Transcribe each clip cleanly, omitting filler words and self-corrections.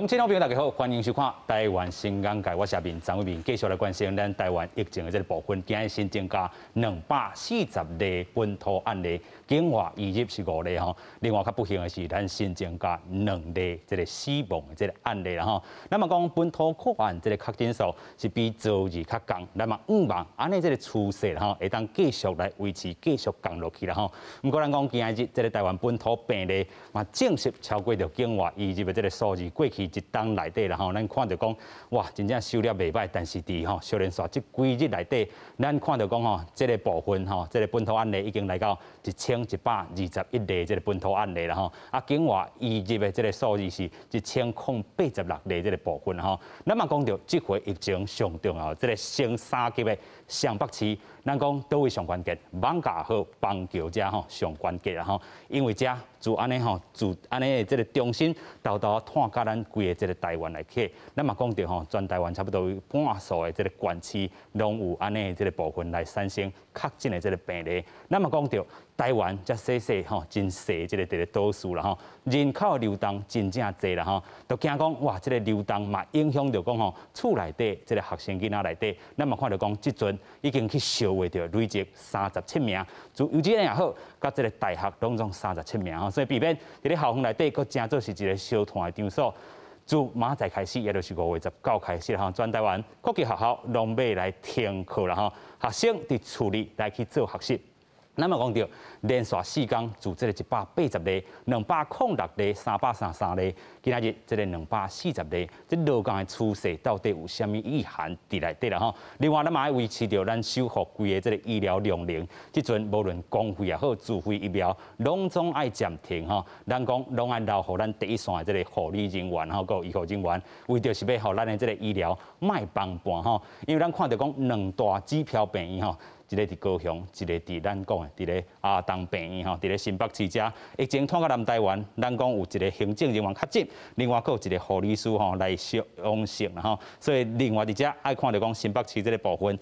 鄉親好朋友大家好，歡迎收看《台灣新眼界》，我是阿明張偉明，繼續來關心咱台灣疫情的這个部分。今日新增加240例本土案例，境外移入是5例吼。另外較不幸的是，咱新增加2例這个死亡的這个案例啦吼。咱嘛講本土個案這个確診數是比昨日較降，咱嘛向望按呢這个趨勢吼，會當繼續來維持，繼續降落去啦吼。毋過咱講今日這个台灣本土病例嘛正式超過著境外移入的這个數字，過去一冬內底啦吼，咱看著講哇，真正收了袂䆀，但是佇吼小連紲這幾日內底，咱看著講吼，這个部分吼，這个本土案例已經來到1121例這个本土案例啦吼，啊，境外移入的這个數字是1086例這个部分吼。咱嘛講著這回疫情上重要，這个升三級的雙北市，咱講佗位上關鍵，艋舺好枋橋遮吼上關鍵啦吼，因為遮自按呢吼，自按呢這个中心沓沓湠佮咱規个這个台灣來去，咱嘛講著吼，全台灣差不多有半數的這个縣市攏有按呢這个部分來產生確診的這个病例。咱嘛講著台灣遮細細吼，真細這个佇咧島嶼啦吼，人口的流動真正濟啦吼，都驚講哇，這个流動嘛影響著講吼，厝內底這个學生囡仔內底，咱嘛看著講這陣已經去相會著累積37名，自幼稚園也好，佮這个大學攏總三十七名吼，所以避免佇咧校園內底閣成做是一个相傳的場所。自明仔載開始，也就是5月19開始吼，全台灣各級學校攏欲來停課啦吼，學生佇厝裡來去做學習。咱嘛講著連續4工，自這个180例、206例、333例，今仔日這个240例，這落降的趨勢到底有啥物意涵佇內底啦吼？另外，咱嘛愛維持著咱守護規个這个醫療量能，這陣無論公費也好，自費疫苗，攏總愛暫停吼。咱講攏愛留予咱第一線的這个護理人員吼，閣有醫護人員，為著是欲予咱的這个醫療莫崩盤吼。因為咱看著講兩大指標病院吼。一個佇高雄，一個佇咱講的佇咧阿東病院吼，佇咧新北市遮，疫情拖到南台灣，咱講有一個行政人員確診，另外閣有一個護理師吼來陽性啦吼，所以另外佇遮愛看著講新北市這个部分，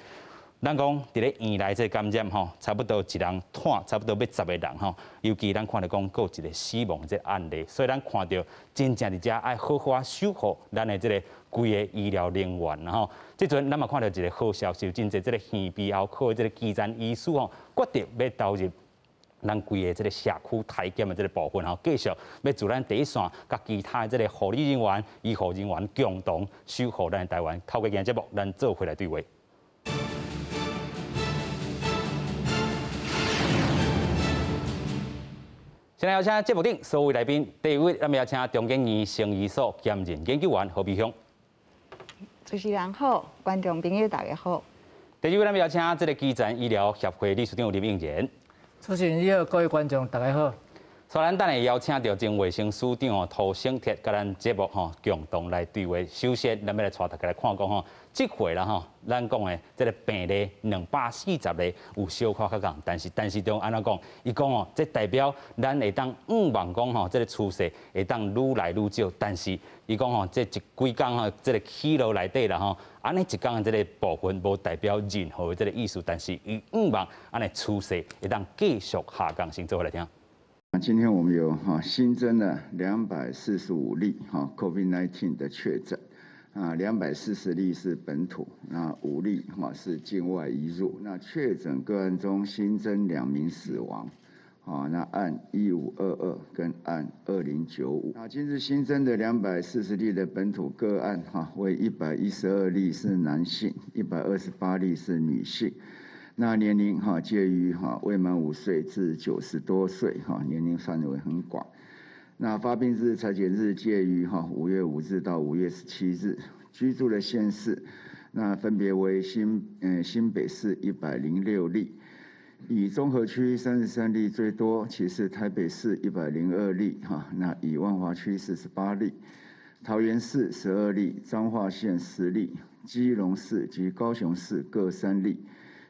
咱講佇咧院內這个感染吼，差不多一人湠差不多欲10個人吼，尤其咱看著講閣有一個死亡這个案例，所以咱看著真正佇遮愛好好仔守護咱的這个規个醫療人員吼。這陣咱嘛看著一個好消息，真濟這个耳鼻喉科的這个基層醫師吼，決定欲投入咱規个這个社區篩檢的這个部分吼，繼續欲做咱第一線，佮其他的這个護理人員、醫護人員共同守護咱的台灣。透過今日節目，咱做伙來對話。先來邀請節目頂所有來賓，第一位，咱們邀請中研院生醫所兼任研究員何美鄉。主持人好，觀眾朋友大家好。第二位，咱們邀請這个基層醫療協會理事長林應賢。主持人好，各位觀眾大家好。所以咱等下邀請著前衛生署長涂省哲，佮咱節目吼共同來對話。首先，咱欲來帶大家來看講吼，這回啦吼，咱講的這个病例240例有小可較降，但是陳時中按怎講？伊講哦，這代表咱會當向望講吼，這个趨勢會當愈來愈少。但是伊講吼，這一幾工吼，這个起落內底啦吼，按呢一工的這个部分無代表任何的這个意思，但是伊向望按呢趨勢會當繼續下降，先做伙來聽。今天我們有哈新增了245例哈 COVID-19 的確診，啊，240例是本土，那5例哈是境外移入。那確診個案中新增2名死亡，啊，那案1522跟案2095。那今日新增的240例的本土個案哈，為112例是男性，128例是女性。那年齡哈介於哈未滿5歲至90多歲哈，年齡範圍很廣。那發病日、採檢日介於哈5月5日到5月17日。居住的縣市，那分別為新北市106例，以中和區33例最多，其次台北市102例哈，那以萬華區48例，桃園市12例，彰化縣10例，基隆市及高雄市各3例。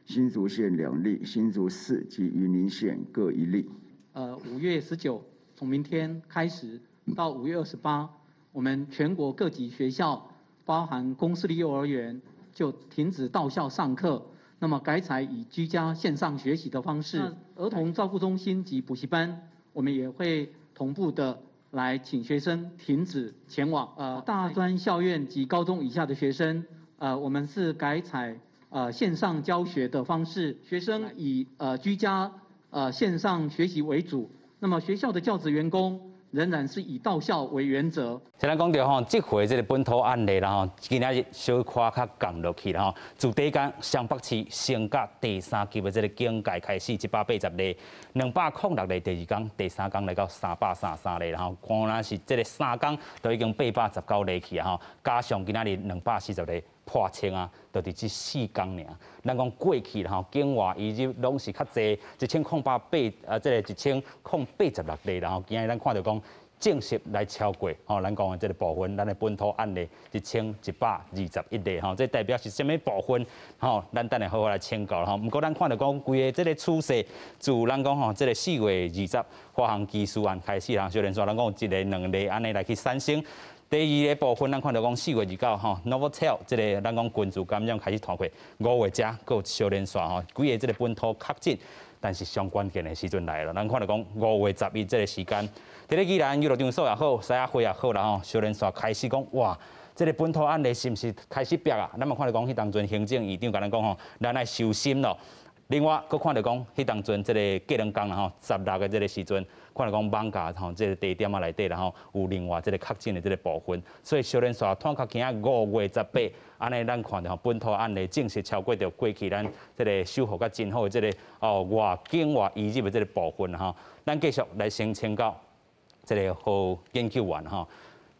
新竹縣2例，新竹市及雲林縣各1例。5月19，從明天開始到5月28，我們全國各級學校，包含公私立幼兒園，就停止到校上課，那麼改採以居家線上學習的方式。兒童照顧中心及補習班，我們也會同步的來請學生停止前往。大專校院及高中以下的學生，我們是改採線上教學的方式，學生以居家線上學習為主。那麼學校的教職員工仍然是以到校為原則。先咱講著吼，這回這个本土案例啦吼，今仔日小可較降落去啦吼。自第一工雙北市升甲第三級的這个警戒開始，180例，206例，第二工、第三工來到333例啦吼。敢若是這个三工都已經819例去啊吼，加上今仔日240例破千啊，就佇這四工爾。咱講過去啦吼，境外移入攏是較濟，1008啊，這个1086例啦吼。今日咱看著講，正式來超過吼，咱講的這个部分，咱的本土案例1121例吼，這代表是啥物部分？吼，咱等下好好來請教吼。毋過咱看著講規个這个趨勢，自咱講吼，這个4月20華航機師案開始啦，小連續咱講有一例、兩例按呢來去產生。第二个部分，咱看著講4月29吼，Novotel 這个咱講群聚感染開始傳開，5月遮閣有小連續吼，規个這个本土確診。但是上關鍵的時陣來了，咱看著講5月11這个時間，佇咧宜蘭遊樂場所也好，獅仔會也好啦吼，小連續開始講哇，這个本土案例是毋是開始變啊？咱嘛看著講，彼當陣行政院長共咱講吼，咱愛小心咯。另外，閣看著講，彼當陣這个過兩工啦吼，16个這个時陣，看著講艋舺吼，這个地點仔內底啦吼，有另外這个確診的這个部分，所以小連續拖較今5月18，按呢咱看著吼，本土案例正式超過著過去咱這个守護較真好的這个哦外境外移入的這个部分吼，咱繼續來先請教這个何研究員吼。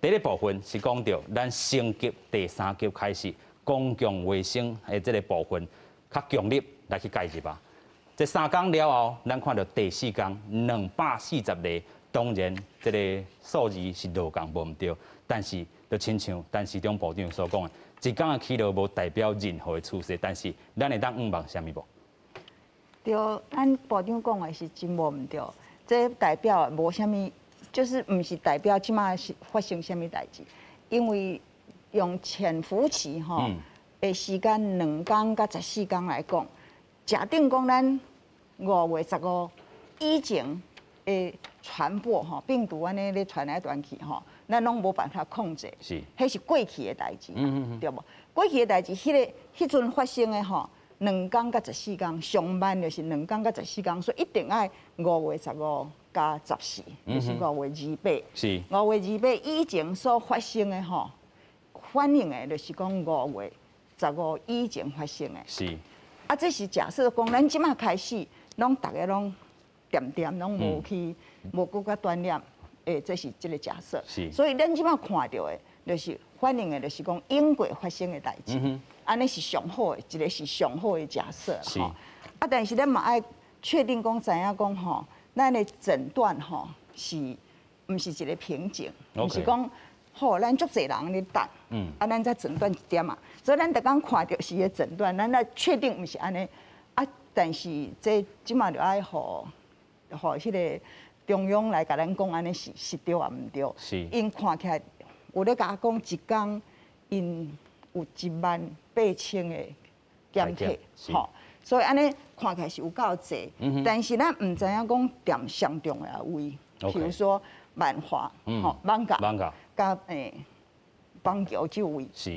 第一个部分是講著咱升級第三級開始，公共衛生的這个部分較強力來去介入啊。這三工了後，咱看著第四工240例，當然這个數字是落降無毋對，但是就親像陳時中部長所講的，一工的起落無代表任何的趨勢，但是咱會當向望啥物無？對，咱部長講的是真無毋對，這代表無啥物，就是毋是代表這馬是發生啥物代誌，因為用潛伏期吼的時間兩工佮14工來講，假定講咱5月15以前的傳播吼，病毒按呢咧傳來傳去吼，咱攏無辦法控制，彼是過去的代誌，對無？過去的代誌，彼个彼陣發生的吼，兩工佮14工，上慢就是兩工佮十四工，所以一定愛5月15加14，就是五月二八。五月二八以前所發生的吼，反映的就是講五月十五以前發生的。啊，這是假設講，咱這馬開始，攏逐个攏恬恬，攏無去，無閣較傳染，這是這个假設。所以咱這馬看著的，就是反映的，就是講永過發生的代誌。按呢是上好的，一个是上好的假設。啊，但是咱嘛愛確定講，知影講吼，咱的診斷吼是毋是一个瓶頸，毋是講吼，咱足濟人咧等，啊，咱才診斷一點仔，所以咱逐工看著是个診斷，咱來確定毋是按呢，啊，但是這這馬就愛予彼个中央來共咱講，按呢是對抑毋對？𪜶看起來有咧共我講一工，𪜶有18000个檢測，吼，所以按呢看起來是有夠濟，但是咱毋知影講踮上重要的位，譬如說萬華、吼艋舺、佮板橋這位是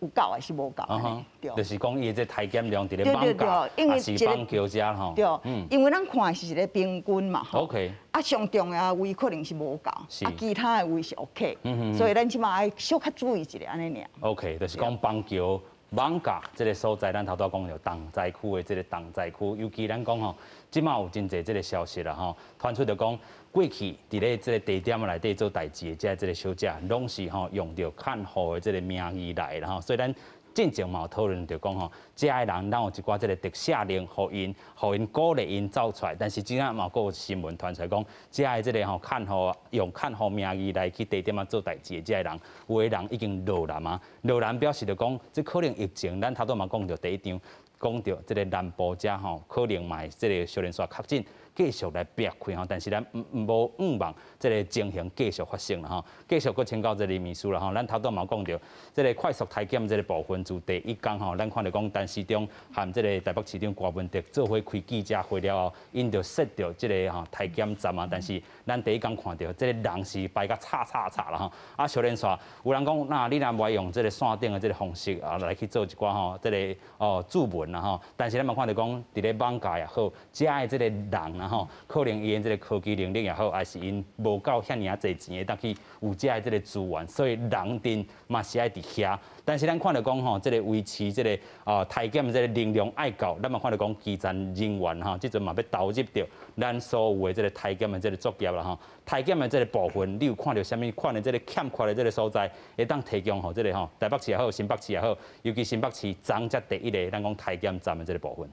有夠還是無夠？對，就是講伊這篩檢量佇咧艋舺，抑是板橋遮吼。對，因為咱看的是一个平均嘛，吼。 啊，上重要的位可能是無夠，啊，其他的位是 OK。所以咱這馬愛小可注意一下按呢爾。 OK，就是講板橋、艋舺這个所在，咱頭拄仔講著重災區的這个重災區，尤其咱講吼，這馬有真濟這个消息啦吼，傳出著講過去佇咧這个地點內底做代誌的這這个小姐，攏是吼用著看護的這个名義來啦吼，所以咱進前嘛有討論著講吼，遮的人咱有一寡這个特赦令，予𪜶鼓勵𪜶走出來，但是這下嘛閣有新聞傳出來講，遮的這个吼看護用看護名義來去地點仔做代誌的遮的人，有的人已經落難啊，落難表示著講，這可能疫情，咱頭拄嘛講著第一場，講著這个南部遮吼，可能嘛會這个小連續確診，繼續來逼開吼，但是咱無向望這个情形繼續發生啦吼，繼續閣請教這个秘書啦吼，咱頭拄嘛講著，這个快速篩檢這个部分，自第一工吼，咱看著講陳時中和這个台北市長柯文哲做伙開記者會了後，𪜶就設著這个吼篩檢站啊，但是咱第一工看著這个人是排甲插插插啦吼，啊，小連煞有人講，那你若無愛用這个線頂的這个方式啊來去做一寡吼這个哦注文啦吼，但是咱嘛看著講，佇咧網架也好，遮的這个人啦吼，可能𪜶這个科技能力也好，還是𪜶無夠遐爾仔濟錢會當去有遮的這个資源，所以人陣嘛是愛佇遐。但是咱看著講吼，這个維持這个啊篩檢這个能量愛夠，咱嘛看著講基層人員吼，這陣嘛欲投入著咱所有的這个篩檢的這个作業啦吼。篩檢的這个部分，你有看著啥物款的這个欠缺的這个所在，會當提供予這个吼台北市也好，新北市也好，尤其新北市昨才第一个咱講篩檢站的這个部分。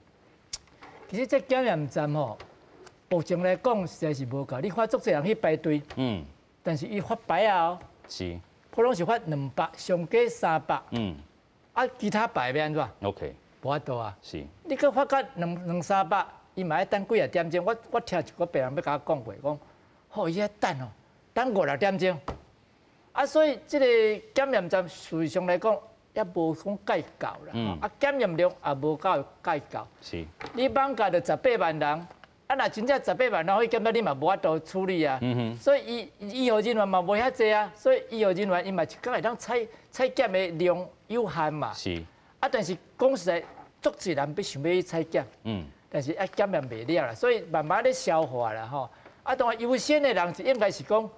其實這檢驗站吼，目前來講實在是無夠。你看足濟人去排隊，但是伊發牌仔哦，普通是發200，上加300，啊，其他牌欲按怎？OK，無法度啊。你閣發到兩三百，伊嘛愛等幾仔點鐘。我聽一個病人欲共我講過，講，吼伊愛等哦，等五六點鐘。啊，所以這个檢驗站事實上來講，也無講蓋夠啦，啊，檢驗量也無夠蓋夠。你艋舺就18萬人。啊，若真正18萬人去檢查，你嘛無法度處理啊。所以醫醫護人員嘛無遐濟啊，所以醫護人員伊嘛一工會當採採檢的量有限嘛。啊，但是講實在，足濟人欲想欲去採檢。但是啊，檢驗袂了啦，所以慢慢咧消化啦吼。啊，當然優先的人是應該是講，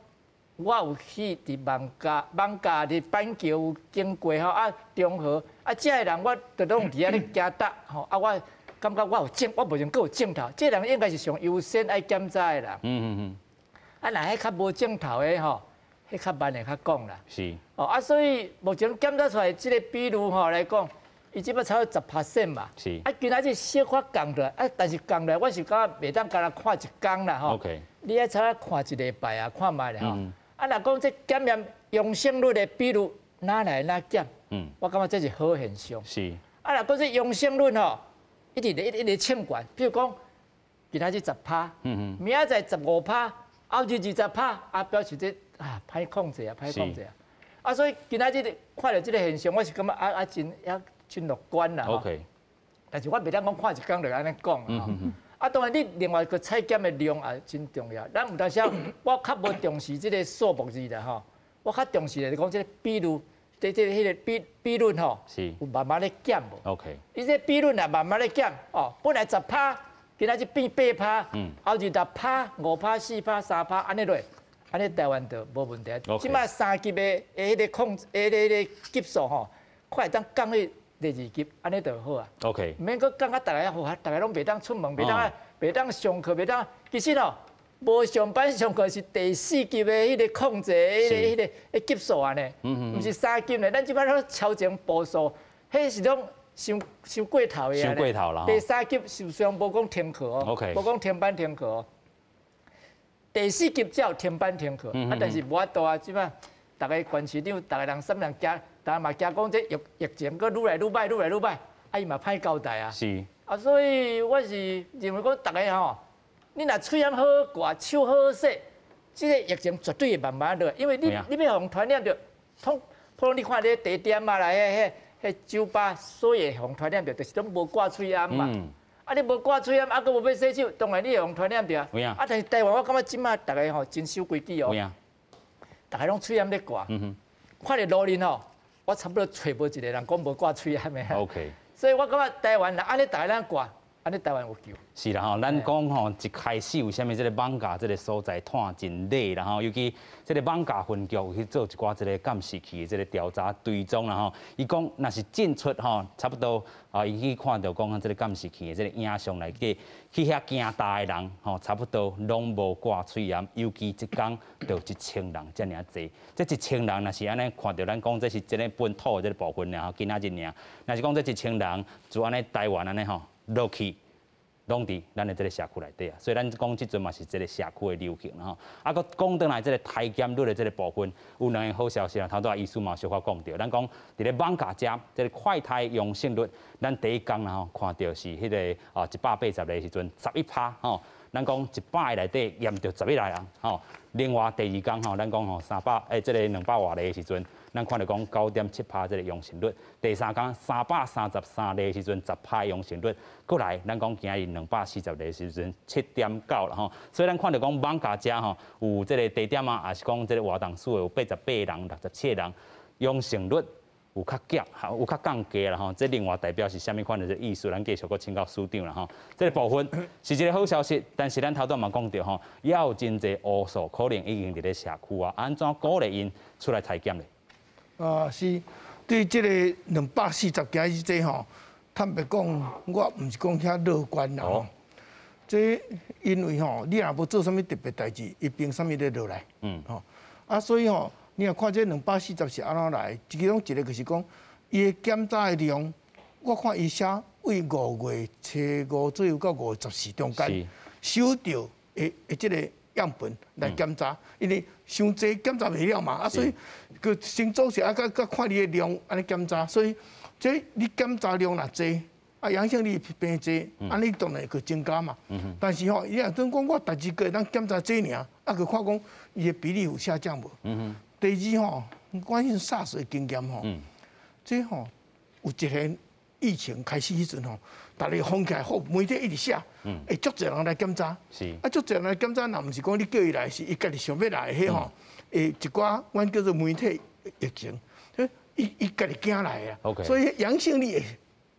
我有去佇艋舺、艋舺佇板橋有經過吼，啊，中和啊，遮的人我就攏佇遐咧行搭吼，啊我。感覺我有症，我無像閣有症頭，這个人應該是上優先愛檢查的人。啊，若彼較無症頭的吼，彼較慢會較講啦。哦，啊，所以目前檢查出來這个比率吼來講，伊這擺差不多10% 嘛。啊，今仔日小可降落來，啊，但是降落來，我是感覺袂當干焦看一工啦吼。 你愛差不多看一禮拜啊，看覓咧吼。啊，若講這檢驗陽性率的比率，哪來哪減？我感覺這是好現象。啊，若講這陽性率吼，一直咧一直衝懸，比如講，今仔日10趴，明仔載15趴，後日20趴，啊，表示這啊歹控制啊，歹控制啊。啊，所以今仔日看著這个現象，我是感覺啊啊真也真樂觀啦。 但是我袂當講看一工就按呢講啊。啊，當然你另外個採檢的量也真重要。咱有當時我較無重視這个數目字啦吼，我較重視的是講這个比率。這這彼个比比率吼，有慢慢咧減無？伊這比率若慢慢咧減，哦，本來10趴，今仔日變8趴，後日6趴、5趴、4趴、3趴，按呢落，按呢台灣就無問題。這擺三級的彼个控制，彼个級數吼，看會當降去第二級，按呢就好啊。 毋免閣降啊，逐个好，逐个攏袂當出門，袂當袂當上課，袂當。其實哦，無上班上課是第四級的彼个控制，彼个彼个級數按呢，毋是三級呢。咱這擺攏超前部署，彼是攏傷傷過頭的。傷過頭啦。第三級事實上無講停課哦，無講停班停課哦。第四級才有停班停課，啊，但是無法度啊，這擺逐个縣市長，逐个人啥物人驚，逐个嘛驚講這疫疫情閣愈來愈歹，愈來愈歹，啊，伊嘛歹交代啊。啊，所以我是認為講逐个吼。你若喙罨好好掛，手好好洗，這个疫情絕對會慢慢落。因為你你欲予傳染著，通普通你看咧茶店啊，來彼彼彼酒吧，所以會予傳染著，就是攏無掛喙罨嘛。啊，你無掛喙罨，啊，閣無欲洗手，當然你會予傳染著啊。啊，但是台灣我感覺這擺逐个吼真守規矩哦。逐个攏喙罨咧掛。看佇路面吼，我差不多揣無一个人講無掛喙罨的。 所以我感覺台灣若按呢逐个人掛。按呢台灣有救。是啦吼，咱講吼一開始為啥物這个艋舺這个所在湠真猛啦吼，尤其這个艋舺分局有去做一寡這个監視器的這个調查追蹤啦吼，伊講若是進出吼，差不多啊，伊去看著講這个監視器的這个影像內底，去遐行踏的人吼，差不多攏無掛喙罨，尤其一工就1000人遮爾濟，這1000人若是按呢看著咱講這是真个本土的這个部分爾吼，今仔日爾，若是講這一千人就按呢台灣按呢吼落去。攏佇咱的這个社區內底啊，所以咱講這陣嘛是這个社區的流行吼。啊，閣講轉來這个篩檢率的這个部分，有兩个好消息啊。頭拄仔醫師嘛小可講著，咱講佇咧艋舺遮這个快篩陽性率，咱第一工啦吼看著是彼个啊180例的時陣，11%吼。咱講100个內底驗著11個人吼。另外第二工吼，咱講吼300欸，這个200外例的時陣，咱看著講9.7%這个陽性率。第三工333例的時陣，10%陽性率。過來，咱講今日240例的時陣，7.9啦吼。所以咱看著講艋舺遮吼有這个地點啊，抑是講這个活動室有88個人、67個人陽性率有較減，有較降低啦吼。這另外代表是啥物款的這個意思？咱繼續閣請教署長啦吼。這个部分是一个好消息，但是咱頭拄嘛講著吼，猶有真濟烏數可能已經佇咧社區啊，按怎鼓勵𪜶出來篩檢咧？啊，是對這个240今日這吼，坦白講，我毋是講遐樂觀啦吼。這因為吼，你若無做啥物特別代誌，伊憑啥物咧落來？吼啊，所以吼，你若看這240是按怎來？其中一个就是講，伊的檢查的量，我看伊寫為5月初5左右到5月14中間收著的的這个樣本來檢查，因為傷濟檢查袂了嘛，啊，所以閣先組織啊，閣閣看你的量按呢檢查，所以這你檢查量若濟，啊陽性率變濟，按呢當然會增加嘛。但是吼，伊若陣講我逐一個月當檢查這爾，啊，閣看講伊的比例有下降無？第二吼，關於 SARS 的經驗吼，這吼有一個疫情開始彼陣吼，逐个封起來，好媒體一直寫，會足濟人來檢查，啊足濟人來檢查，若毋是講你叫伊來，是伊家己想欲來的彼吼，會一寡阮叫做媒體疫情，伊家己驚來啊，所以陽性率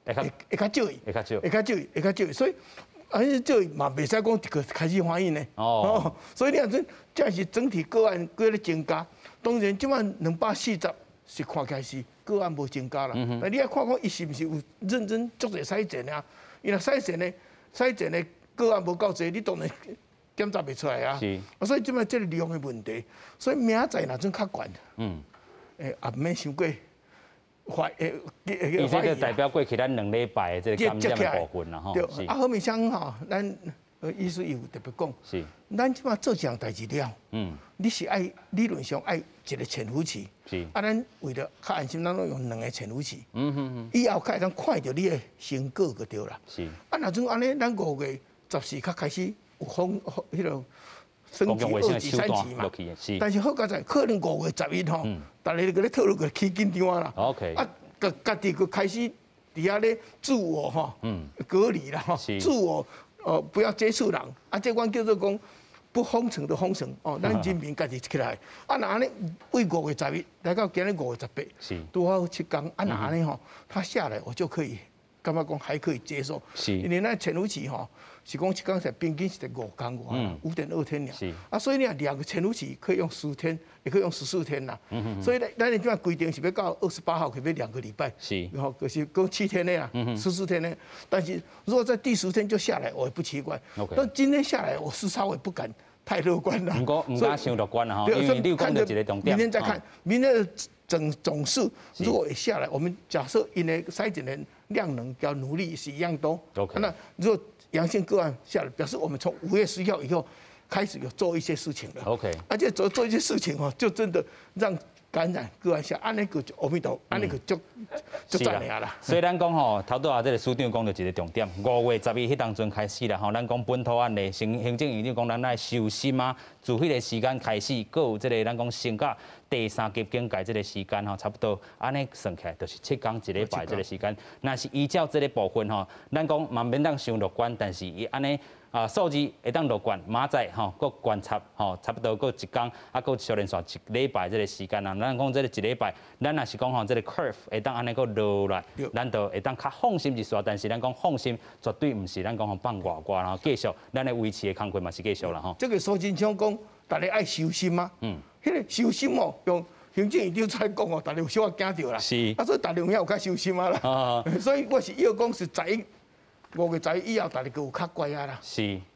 會會較少，會較少，會較少，會較少，所以啊，這嘛袂使講一個開始反應呢。哦，所以你若陣這是整體個案閣咧增加，當然這擺240是看起來是個案無增加啦。但你愛看講伊是毋是有認真足濟篩檢啊？伊若篩檢的篩檢的個案無夠濟，你當然檢查袂出來啊。啊，所以這擺這個量的問題，所以明仔載若陣較懸，欸，也毋免傷過。懷欸，伊這個代表過去咱兩禮拜的這個感染的部分啦，吼。對，啊，何美鄉吼，咱醫師有特別講，咱這擺做這項代誌了，你是愛理論上愛一個潛伏期，啊，咱為了較安心，咱攏用兩個潛伏期，以後較會當看著你的成果就對啦。啊，若陣按呢，咱5月14較開始有封彼個升級二級、三級嘛，但是好佳哉可能5月11吼，逐个閣咧討論閣起緊張啦。啊，家家己閣開始佇遐咧自我吼隔離啦吼，自我不要接觸人，啊，這阮叫做講不封城的封城哦，咱人民家己起來。啊，若按呢為5月11來到今日5月18，拄好七工。啊，若按呢吼，他下來我就可以感覺講還可以接受。因為咱潛伏期吼是講七工是平均是佇五工外，5.2天爾。啊，所以你若兩個潛伏期可以用10天，也可以用14天啦。所以咧，咱這擺規定是欲到28號，可欲2個禮拜。然後就是講7天的啦，14天的。但是如果在第10天就下來，我也不奇怪。但今天下來，我是稍微不敢太樂觀啦。毋過毋敢傷樂觀啦吼，因為你有講著一個重點。明天再看，明天的總總數如果下來，我們假設因為篩檢的量能較努力是一樣多。那如果陽性個案下來，表示我們從5月10號以後開始有做一些事情了。 而且做做一些事情哦，就真的讓感染個案下，按呢個就阿彌陀，按呢個就就讚爾啦。所以咱講吼，頭拄仔這个署長講著一個重點，5月11彼當陣開始啦吼，咱講本土案例，行行政院長講咱愛收心啊，自彼个時間開始，閣有這个咱講升到第三級警戒這个時間吼，差不多按呢算起來，就是7工一禮拜這个時間。若是依照這个部分吼，咱講嘛免當傷樂觀，但是伊按呢啊數字會當樂觀，明仔載吼閣觀察吼，差不多閣一工，啊閣小連續一禮拜這个時間啊，咱講這个一禮拜，咱若是講吼這个 curve 會當按呢閣落來，咱就會當較放心一絲。但是咱講放心，絕對毋是咱講吼放外外，然後繼續咱的維持的工作嘛是繼續啦吼。這個蘇貞昌講，逐家愛收心嗎？彼個收心哦，用行政院長出來講哦，逐家有小可驚著啦。啊，所以逐家有影有較收心啊啦。所以我是要講是十一。5月11以後，逐家閣有較乖啊啦。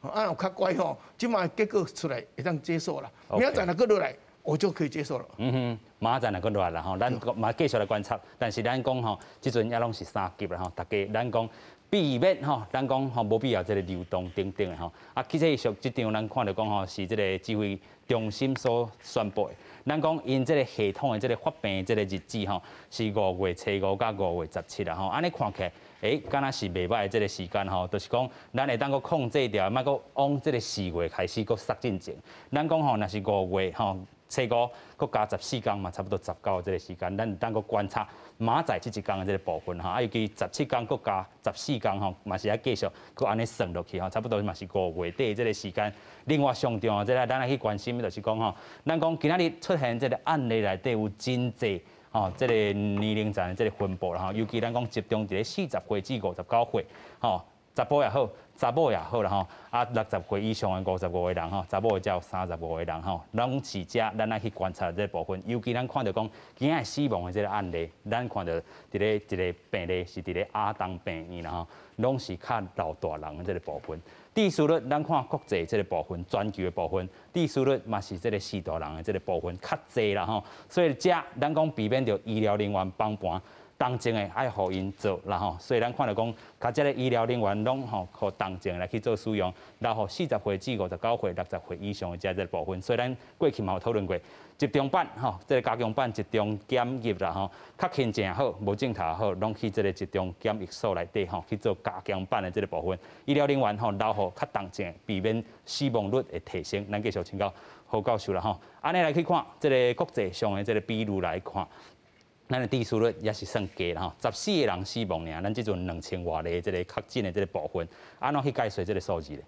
啊，有較乖吼，這擺結果出來會當接受啦。明仔載若閣落來，我就可以接受了。嗯哼，明仔載若閣落來啦吼，咱嘛繼續來觀察。但是咱講吼，這陣猶攏是三級啦吼，逐家咱講。避免吼，咱講吼無必要這個流動等等的吼。啊，其實上這張咱看著講吼是這個指揮中心所宣布的。咱講𪜶這個系統的這個發病這個日子吼，是5月初5佮5月17啦吼。按呢看起來，敢若是袂䆀的這個時間吼，就是講咱會當閣控制著，莫閣往這個4月開始閣殺進前。咱講吼，若是5月吼初5，閣加14工嘛，差不多19這個時間，咱會當閣觀察明仔載這一工的這個部分吼，啊，尤其17工閣加14工吼，嘛是愛繼續閣按呢算落去吼，差不多嘛是5月底這個時間。另外上重要這個，咱愛去關心的就是講吼，咱講今仔日出現這個案例內底有真濟吼，這個年齡層的這個分布啦吼，尤其咱講集中佇咧40歲至59歲吼，查埔也好，查某也好啦吼，啊60歲以上的55個人吼，查某的才有35個人吼，攏是遮咱愛去觀察這個部分。尤其咱看著講，今仔死亡的這個案例，咱看著佇咧一個病例是佇咧亞東病院啦吼，攏是較老大人的這個部分。致死率咱看國際這個部分，全球的部分，致死率嘛是這個序大人的這個部分較濟啦吼，所以遮咱講避免著醫療人員崩盤。重症的愛予𪜶做啦吼，所以咱看著講，較這個醫療人員攏吼予重症來去做使用，然後40歲至59歲、60歲以上的這個部分，所以咱過去嘛有討論過，集中版吼，這個加強版集中檢疫啦吼，較輕症也好，無症頭也好，攏去這個集中檢疫所內底吼去做加強版的這個部分，醫療人員吼留予較重症，避免死亡率會提升。咱繼續請教何教授啦吼，按呢來去看這個國際上的這個比率來看。咱的致死率也是算低啦吼，14個人死亡爾，咱這陣2000外例這個確診的這個部分，按怎去解釋這個數字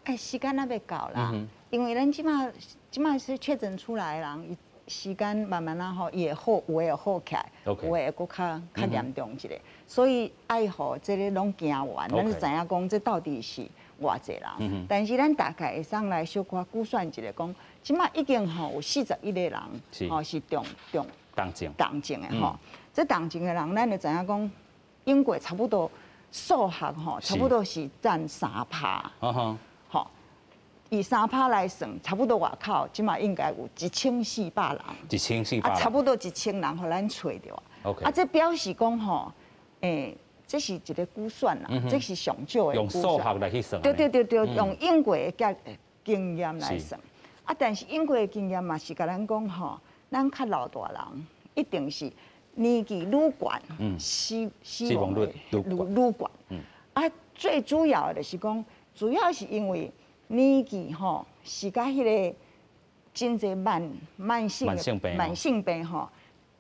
咧？時間還未到啦，因為咱這馬這馬是確診出來的人，時間慢慢仔吼，伊會好，有的會好起來，有的會閣較較嚴重一下，所以愛予這個攏行完，咱就知影講這到底是偌濟人。但是咱大概會使來小可估算一下，講這馬已經吼有41個人吼是中中。重症，重症的吼，這重症的人，咱就知影講，英國差不多數學吼，差不多是佔3趴，吼，以3趴來算，差不多外口這馬應該有1400人，1400，啊，差不多1000人予咱揣著啊，這表示講吼，這是一個估算啦，這是上少的用數學來去算，對對對對，用英國的經驗來算，啊，但是英國的經驗嘛是共咱講吼。咱較老大人一定是年紀愈懸，死亡率愈懸。啊，最主要的就是講，主要是因為年紀吼是佮彼個真濟慢慢性慢性病吼，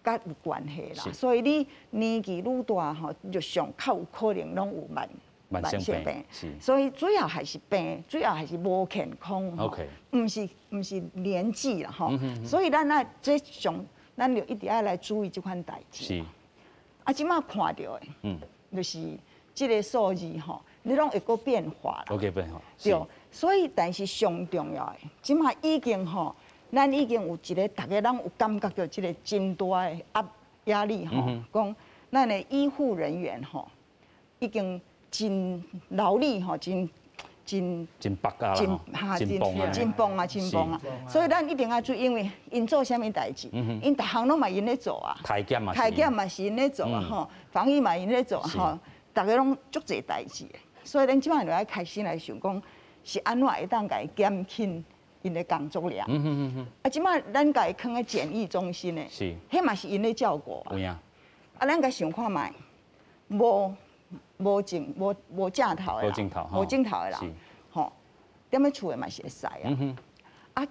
佮有關係啦。所以你年紀愈大吼，就上較有可能攏有慢慢性病。所以主要還是病，主要還是無健康吼，毋是毋是年紀啦吼。所以咱愛這上，咱就一直愛來注意這款代誌。啊，這馬看著的，就是這個數字吼，你攏會閣變化啦。會變化。對，所以但是上重要的，這馬已經吼，咱已經有一個逐家攏有感覺著這個真大的壓壓力吼，講咱的醫護人員吼，已經真勞力吼，真真真縛啊，真真真磅啊，真磅啊！所以咱一定愛注意，因為𪜶做啥物代誌，𪜶逐項攏嘛𪜶咧做啊。篩檢嘛，篩檢嘛是𪜶咧做啊，吼，防疫嘛𪜶咧做吼，逐家攏足濟代誌的。所以咱這馬就愛開始來想講，是按怎會當共伊減輕𪜶的工作量。啊，這馬咱共伊囥佇檢疫中心的，彼嘛是𪜶咧照顧啊。有影。啊，咱共想看覓，無。無症無無症頭的人，無症頭的人，吼，踮咧厝的嘛是會使啊。啊，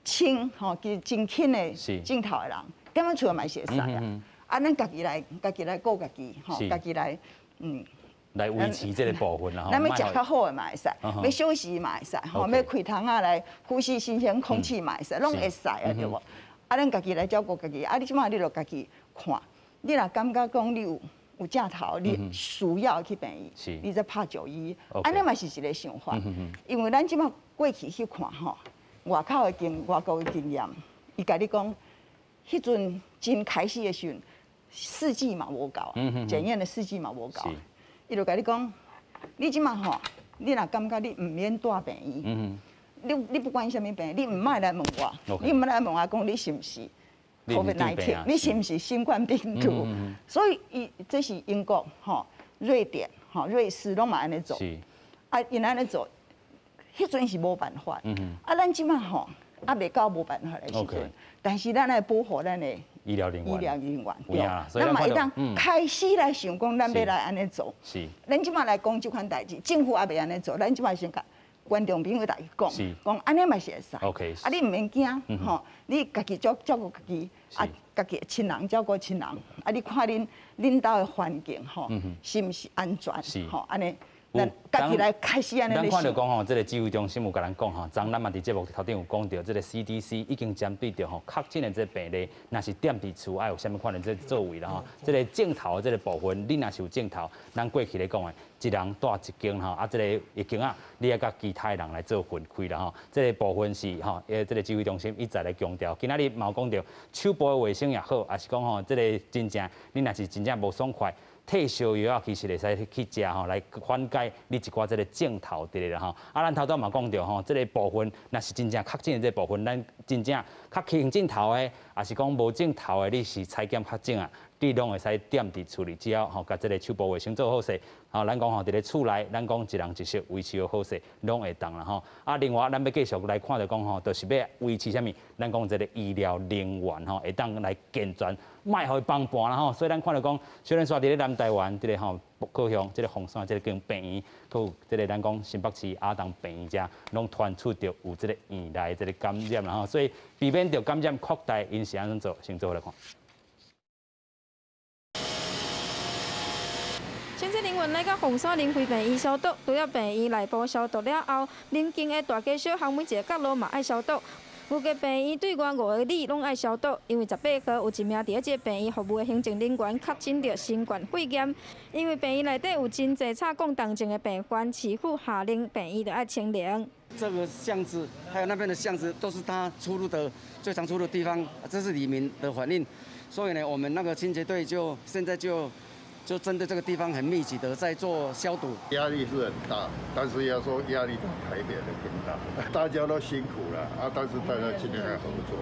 輕吼，其實真輕的症頭的人，踮咧厝的嘛是會使啊。啊，咱家己來，家己來顧家己，吼，家己來，來維持這個部分啦。咱欲食較好的嘛會使，欲休息嘛會使，吼，欲開窗仔來呼吸新鮮空氣嘛會使，攏會使啊，對無？啊，咱家己來照顧家己，啊，你這馬你就家己看，你若感覺講你有。有症頭，你需要去病院，你再拍911，按呢嘛是一個想法。因為咱這馬過去去看吼，外口的經外國的經驗，伊共你講，彼陣真開始的時陣，試劑嘛無夠，檢驗的試劑嘛無夠，伊就共你講，你這馬吼，你若感覺你毋免蹛病院，你不管啥物病，你毋莫來問我，你毋莫來問我講你是毋是 COVID-19，你是毋是新冠病毒？所以伊這是英國、吼瑞典、吼吼，瑞士攏嘛按呢做。啊，𪜶按呢做，彼陣是無辦法。啊，咱這馬吼，猶未到無辦法的時陣，但是咱愛保護咱的醫療人員。醫療人員對。咱嘛會當開始來想講，咱欲來按呢做。咱這馬來講這款代誌，政府猶未按呢做，咱這馬先共觀眾朋友大家講，講按呢嘛是會使。啊，你毋免驚，吼，你家己照照顧家己，啊，家己的親人照顧親人，啊，你看恁兜的環境吼，是毋是安全？吼，按呢。咱家己來開始按呢。咱看著講吼，這个指揮中心有共咱講吼，昨咱嘛佇節目頭頂有講著，這个 CDC 已經針對著吼確診的這个病例，若是踮佇厝愛有啥物款的這個作為啦吼。這个症頭的這个部分，你若是有症頭，咱過去咧講的，一人蹛一間吼，啊，這个一間仔，你愛佮其他人來做分開啦吼。這个部分是吼，這个指揮中心一再來強調。今仔日嘛有講著，手部的衛生也好，抑是講吼，這个真正你若是真正無爽快，退燒藥仔其實會使去食吼，來緩解你一寡這个症頭佇咧啦吼。啊，咱頭拄嘛講著吼，這个部分若是真正確診的這个部分，咱真正較輕症頭的，抑是講無症頭的，你是採檢確診啊，你攏會使踮佇厝裡，只要吼共這个手部衛生做好勢。吼，咱講吼佇咧厝內，咱講一人一室維持好勢，攏會當啦吼。啊，另外咱欲繼續來看著講吼，就是欲維持啥物？咱講這个醫療人員吼，會當來健全，莫予伊崩盤啦吼。所以咱看著講，小連煞佇咧南台灣，這个吼高雄這个鳳山這个間病院，閣有這个咱講新北市亞東病院遮，攏傳出著有這个院內這个感染啦吼。所以避免著感染擴大，𪜶是按怎做？先做來看。清潔人員來到鳳山林徽病院消毒，除了病院內部消毒了後，鄰近的大街小巷每一个角落嘛愛消毒。預計病院對外5里攏愛消毒，因為18號有一名佇咧這个病院服務的行政人員確診著新冠肺炎。因為病院內底有真濟插過重症的病患，市府下令病院著愛清零。這個巷子還有那邊的巷子，都是他出入的最常出入的地方，這是里民的反應。所以呢，我們那個清潔隊就現在就針對這個地方很密集的在做消毒。壓力是很大，但是要說壓力大，台北的更大，大家都辛苦了啊，但是大家盡量來合作。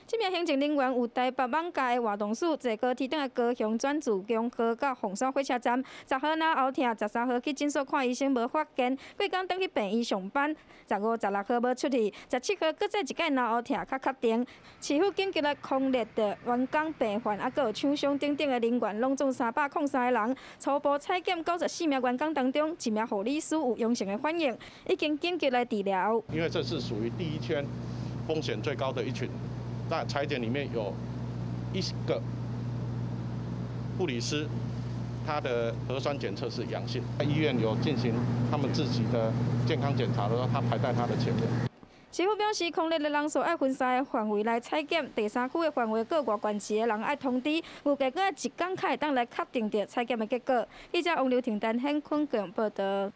這名行政人員有台北艋舺的活動室，坐高鐵轉來高雄轉自強號到鳳山火車站。10號腦後疼，13號去診所看醫生無發現，過工轉去病院上班。15、16號無出去，17號閣再一擺腦後疼，較確定。市府緊急來匡列著員工、病患，猶閣有廠商等等的人員，攏總303個人。初步採檢94名員工當中，一名護理師有陽性的反應，已經緊急來治療。因為這是屬於第一圈風險最高的一群。那採檢裡面有一個護理師，他的核酸檢測是陽性。醫院有進行他們自己的健康檢查的時候，他排在他的前面。市府表示，匡列的人數愛分三个範圍來採檢，第三區的範圍閣外縣市的人愛通知，預計閣愛一工才會當來確定著採檢的結果。記者王劉婷、陳顯坤報導。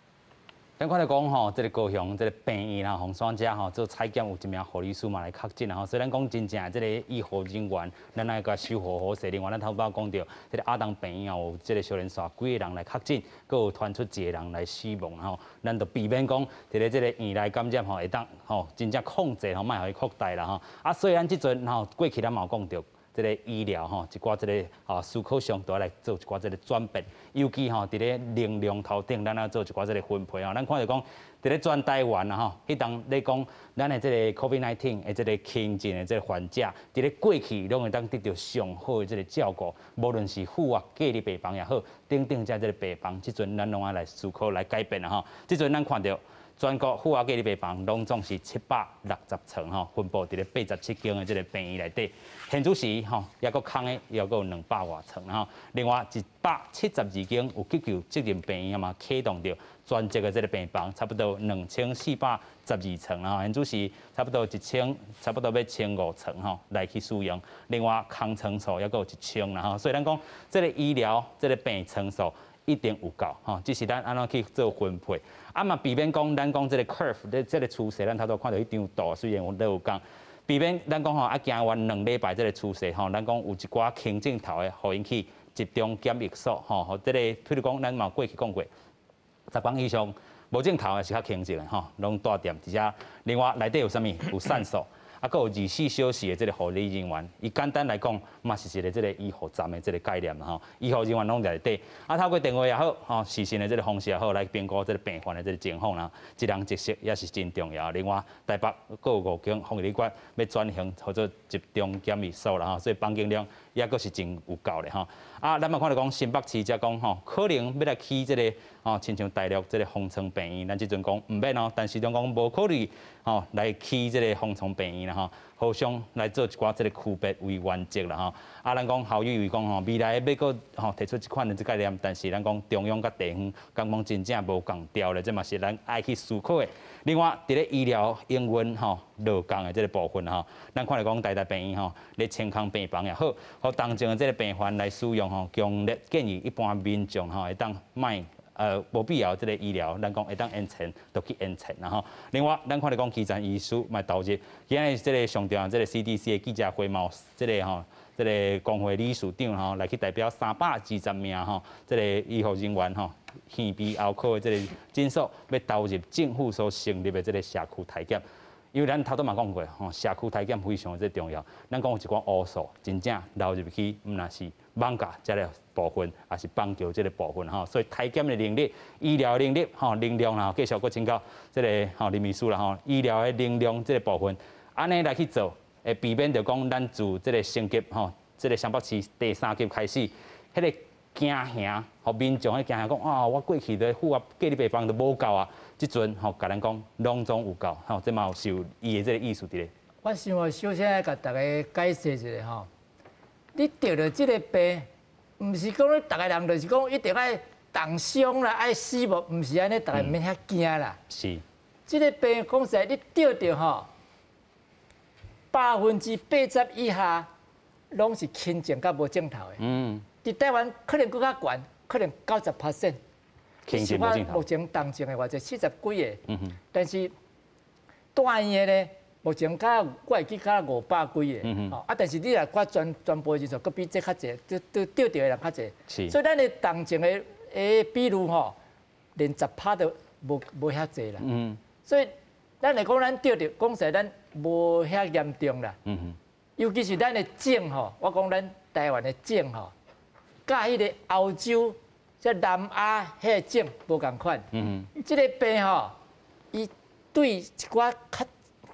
咱看著講吼，這个高雄這个病院啦，鳳山遮吼做採檢有一名護理師嘛來確診啦吼，所以咱講真正這个醫護人員，咱愛共守護好勢。另外，咱頭拄仔講著，這个亞東病院有這个小連紲幾个人來確診，閣有傳出一個人來死亡吼，咱就避免講佇咧這个院內感染吼，會當吼真正控制吼，莫予伊擴大啦吼。啊，所以咱這陣吼過去咱嘛有講著。這个醫療吼，一寡這个思考上都愛來做一寡這个轉變，尤其吼佇咧能量頭頂，咱愛做一寡這个分配吼。咱看著講，佇咧全台灣啦吼，彼當咧講咱的這个 COVID-19 的這个輕症的這个患者，佇咧過去攏會當得著上好的這个照顧，無論是負壓隔離病房也好，等等遮這个病房，這陣咱攏愛來思考來改變啦吼。這陣咱看著。全國負壓隔離病房攏總是760床吼，分布佇咧87間的這个病院內底。現此時吼，猶閣空的，猶閣有200外床吼。另外172間有急救責任病院嘛，啟動著專責的這个病房，差不多2412床吼。現此時差不多一千，差不多欲1500床吼來去使用。另外空床數猶閣有1000啦吼。所以咱講這个醫療這个病床數一定有夠吼，只是咱按怎去做分配。啊嘛，避免講咱講這个 curve 咧，這个趨勢，咱頭拄看著彼張圖，雖然有咧有講，避免咱講吼啊，行完兩禮拜這个趨勢吼，咱講有一寡輕症頭的，予𪜶去集中檢疫所吼，予這个，譬如講咱嘛過去講過，10工以上無症頭的是較輕症的吼，攏蹛踮佇遮。另外內底有啥物？有診所。啊，閣有24小時的這個護理人員，伊簡單來講，嘛是一個這個醫護站的這個概念啦吼。醫護人員攏佇內底，啊，透過電話也好，吼，視訊的這個方式也好，來評估這個病患的這個情況啦，一人一室也是真重要。另外，台北閣有五間防疫旅館欲轉型號做集中檢疫所啦吼，所以房間量也閣是真有夠的吼。啊，咱嘛看著講新北市才講吼，可能欲來起這個吼，親像大陸這個方艙病院，咱這陣講毋免哦，但是中講無考慮吼來起這個方艙病院啦吼，互相來做一寡這個區別為原則啦吼。啊，咱講侯友宜講吼，未來欲閣吼提出這款的這概念，但是咱講中央佮地方敢講真正無仝調咧，這嘛是咱愛去思考的。另外，佇咧醫療營運吼落降的這個部分吼，咱看著講台大病院吼，咧清空病房也好，予重症的這個病患來使用吼，強烈建議一般民眾吼會當莫無必要這個醫療，咱講會當延遲，就去延遲啦吼。另外，咱看著講基層醫師嘛投入，今日這個上重要這個 CDC 的記者會嘛，這個吼，這個工會理事長吼來去代表320名吼，這個醫護人員吼，耳鼻喉科的這個診所，欲投入政府所成立的這個社區篩檢。因為咱頭拄嘛講過吼，社區篩檢非常的重要。咱講有一寡烏數，真正流入去，毋但是艋舺這個部分，也是板橋這個部分吼。所以篩檢的能力、醫療能力吼、能量啦，繼續閣請教這個吼林醫師啦吼，醫療的能量這個部分，按呢來去做，會避免著講咱自這個升級吼，這個雙北市第三級開始，彼個驚嚇，予民眾彼驚嚇講啊，我過去的負壓隔離病房都無夠啊，這陣吼，共咱講攏總有夠，吼，這嘛是有伊的這個意思佇咧。我想我首先愛共大家解釋一下吼，你得著這個病，毋是講你逐个人就是講一定愛重傷啦，愛死無，毋是按呢，逐家毋免遐驚啦。這個病講實在，你得著吼，80%以下攏是輕症佮無症頭的。佇台灣可能閣較懸，可能90%。輕症無症頭。目前重症的偌濟40幾个，但是住院的呢，目前較我會記較500幾个，啊，但是你若看全部人數，閣比這較濟，得得著的人較濟。所以咱的重症的比率吼，連10%都無遐濟啦。所以咱來講，咱著著，講實在，咱無遐嚴重啦。尤其是咱的種吼，我講咱台灣的種吼，佮彼個歐洲、這南亞彼个種無仝款。這個病吼，伊對一寡較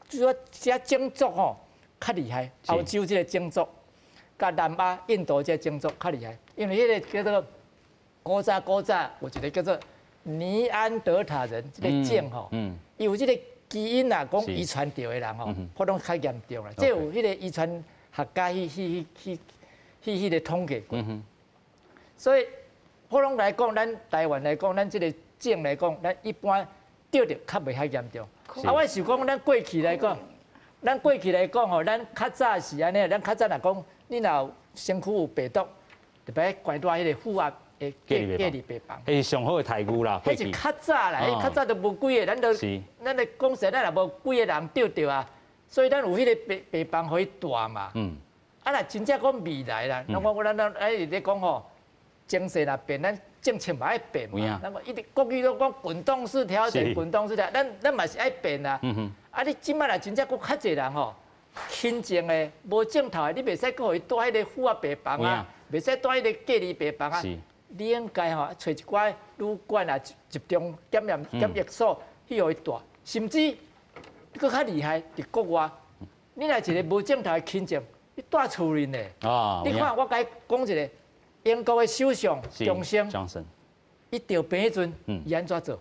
主要這種族吼較厲害。歐洲這個種族，佮南亞、印度這個種族較厲害，因為彼個叫做古早有一個叫做尼安德塔人這個種吼，伊有這個基因啊，講遺傳著的人吼，普通較嚴重啦。這有彼個遺傳學家去彼個統計過。所以普通來講，咱台灣來講，咱這個種來講，咱一般著著較袂遐嚴重。啊，我想講，咱過去來講，咱過去來講吼，咱較早是按呢，咱較早若講，你若有身軀有病毒，就欲關佇彼個負壓的隔離病房。彼是上好的待遇啦。彼是較早啦，彼較早都無幾个，咱都咱咧講實，咱也無幾个人著著啊，所以咱有彼个病房予伊蹛嘛。啊，若真正講未來啦，咱我咱咱哎咧講吼，情勢若變，咱政策嘛愛變嘛。咱一直國語攏講滾動式調整，滾動式調，咱嘛是愛變啊。啊，你這擺若真正閣較濟人吼，輕症的、無症頭的，你袂使閣予伊蹛彼个負壓病房啊，袂使蹛彼个隔離病房啊。你應該吼揣一寡旅館啊、集中檢驗檢疫所去予伊蹛，甚至閣較厲害，佇國外，你若一个無症頭的輕症，你蹛厝裡呢？你看我共你講一个英國的首相強生，伊著病彼陣，伊按怎做？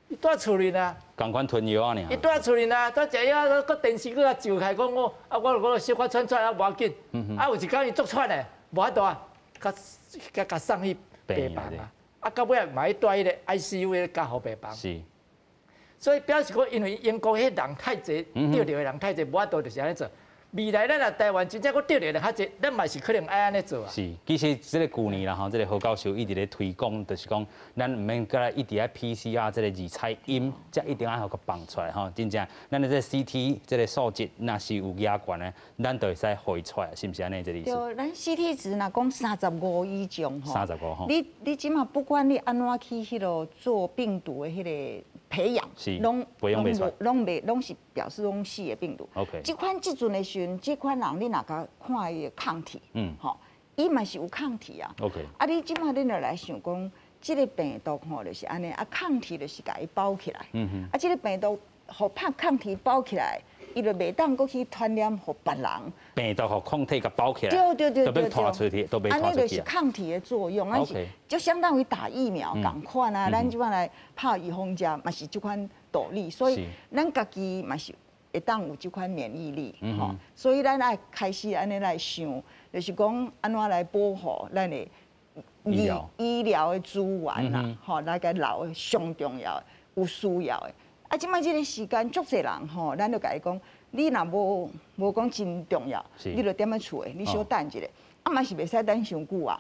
伊蹛厝裡啊。仝款吞藥啊爾。伊蹛厝裡啊，蹛食藥啊，閣電視閣較上開講我，啊我小可喘喘啊無要緊，啊有一工伊足喘的，無法度啊，共送去病房啊，啊到尾嘛去蹛彼個 ICU 彼個加護病房。所以表示講，因為英國彼人太濟，著著的人太濟，無法度就是按呢做。未來咱若台灣真正閣著著的人較濟，咱嘛是可能愛按呢做啊。是，其實這個舊年啦吼，這個何教授一直咧推廣，就是講咱毋免閣來一直愛 PCR 這個二採陰，才一定愛予佮放出來吼。真正，咱的這個 CT 這個數值若是有額懸的，咱就會使予伊出來，是毋是按呢這個意思？對，咱 CT 值若講三十五以上吼，35吼。你這馬不管你按怎去彼囉做病毒的彼個。培養，攏攏攏袂攏是表示攏死的病毒。 這款這陣的時陣，這款人你若共看伊的抗體，吼，伊嘛是有抗體啊。 啊，你這擺恁就來想講，這個病毒吼就是按呢，啊抗體就是共伊包起來。啊，這個病毒予拍抗體包起來，伊就袂當閣去傳染予別人。病毒予抗體共包起來，對對對對對，都欲拖出去，都袂拖出去。按呢就是抗體的作用，啊是就相當於打疫苗仝款啊。咱這擺來拍預防針嘛是這款道理，所以咱家己嘛是會當有這款免疫力，吼。所以咱愛開始按呢來想，就是講按怎來保護咱的醫療的資源啦，吼，來共留上重要的、有需要的。啊，這擺這個時間足濟人吼，咱就共伊講，你若無無講真重要，你就踮佇厝的，你小等一下，啊嘛是袂使等傷久啊。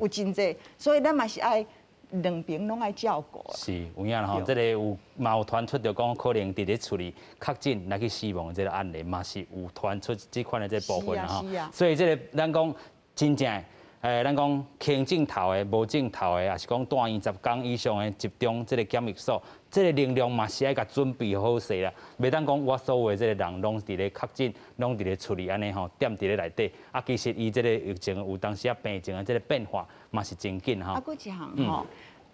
有真濟，所以咱嘛是愛兩邊攏愛照顧。是有影吼，這個有嘛有傳出著講，可能佇咧厝裡確診來去死亡的這個案例，嘛是有傳出這款的這個部分啦吼。所以這個咱講真正。咱講輕症頭的、無症頭的，抑是講住院10工以上的集中這個檢疫所，這個能量嘛是愛共準備好勢啦。袂當講我所有的這個人攏佇咧確診，攏佇咧厝裡按呢吼，踮佇咧內底。啊，其實伊這個疫情有當時啊病情的這個變化嘛是真緊吼。啊，閣一項吼，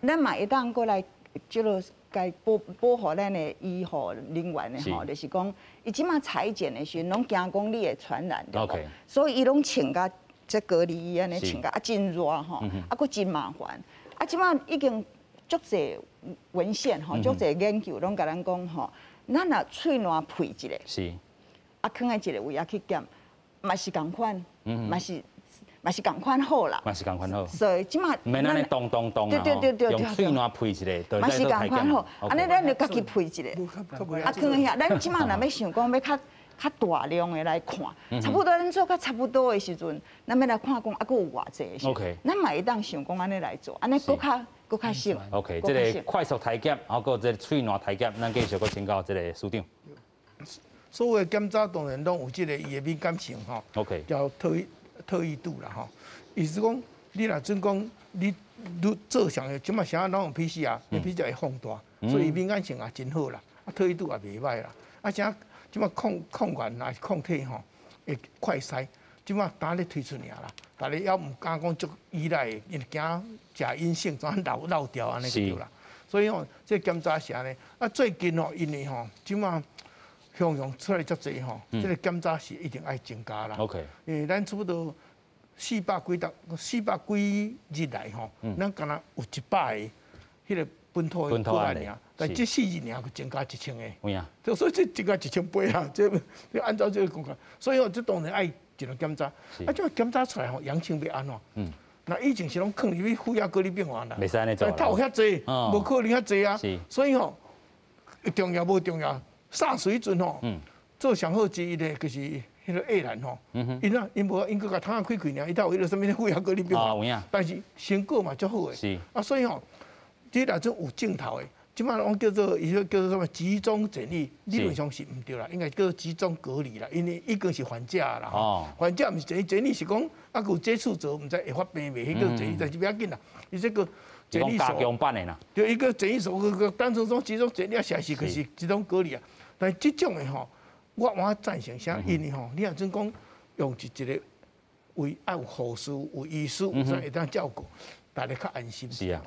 咱嘛會當過來這個該保保護咱的醫護人員的吼，就是講伊這擺採檢的時陣，攏驚講你會傳染，對無？所以伊攏穿共這隔離衣按呢穿共啊真熱吼，啊閣真麻煩。啊，這擺已經足濟文獻吼，足濟研究攏共咱講吼，咱若喙瀾配一下，啊，囥佇一個位啊去檢，嘛是仝款，嘛是嘛是仝款好啦，嘛是仝款好。所以這擺毋免按呢咚咚咚對對對對，用喙瀾配一下，嘛是仝款好。按呢咱就家己配一下，啊，囥佇遐。咱這擺若欲想講欲較較大量的來看，差不多咱做較差不多的時陣，咱欲來看講啊，閣有偌濟的時，咱嘛會當想講按呢來做，按呢閣較閣較省。 OK，這個快速篩檢，還閣這個喙瀾篩檢，咱繼續閣請教這個署長。所有的檢查當然攏有這個伊的敏感性吼，叫特異度啦吼。意思講，你若準講你你做上的，這擺啥攏用 PCR，PCR 會放大，所以敏感性也真好啦，啊特異度也袂䆀啦，啊啥？這擺抗抗原還是抗體吼，會快篩，這擺當咧推出爾啦，大家猶毋敢講足依賴的，因為驚假陰性怎漏漏掉按呢就對啦。所以吼，這檢查是按呢。啊，最近吼，因為吼，這擺向陽出來遮濟吼，這個檢查是一定愛增加啦。 因為咱差不多400幾日、400幾日來吼，咱敢若有100個彼個本土的個案爾，但這4日爾閣增加1000個，所以這增加1000倍啊！這按照這個講法，所以哦，這當然愛盡量檢查。啊，這檢查出來吼，陽性欲按怎？那以前是攏囥入去負壓隔離病房啦，但透遐濟，無可能遐濟啊。所以吼，重要無重要？啥水準吼，做上好之一的就是彼個愛蘭吼，𪜶啊，𪜶無𪜶閣共窗仔開開爾，伊才有彼個啥物負壓隔離病房。但是成果嘛足好的。啊，所以吼。這若種有症頭的，這擺攏叫做伊說叫做啥物集中檢疫，理論上是毋對啦，應該叫做集中隔離啦，因為已經是患者啦。患者毋是檢疫，檢疫是講啊有接觸者，毋知會發病袂，彼叫檢疫，但是袂要緊啦。伊這個檢疫所，加強版的啦。對，伊個檢疫所閣單純說集中檢疫，實是就是集中隔離啊。但是這種的吼，我我贊成啥？因為吼，你若準講用一個位愛有護士、有醫師，有啥會當照顧，大家較安心。是啊。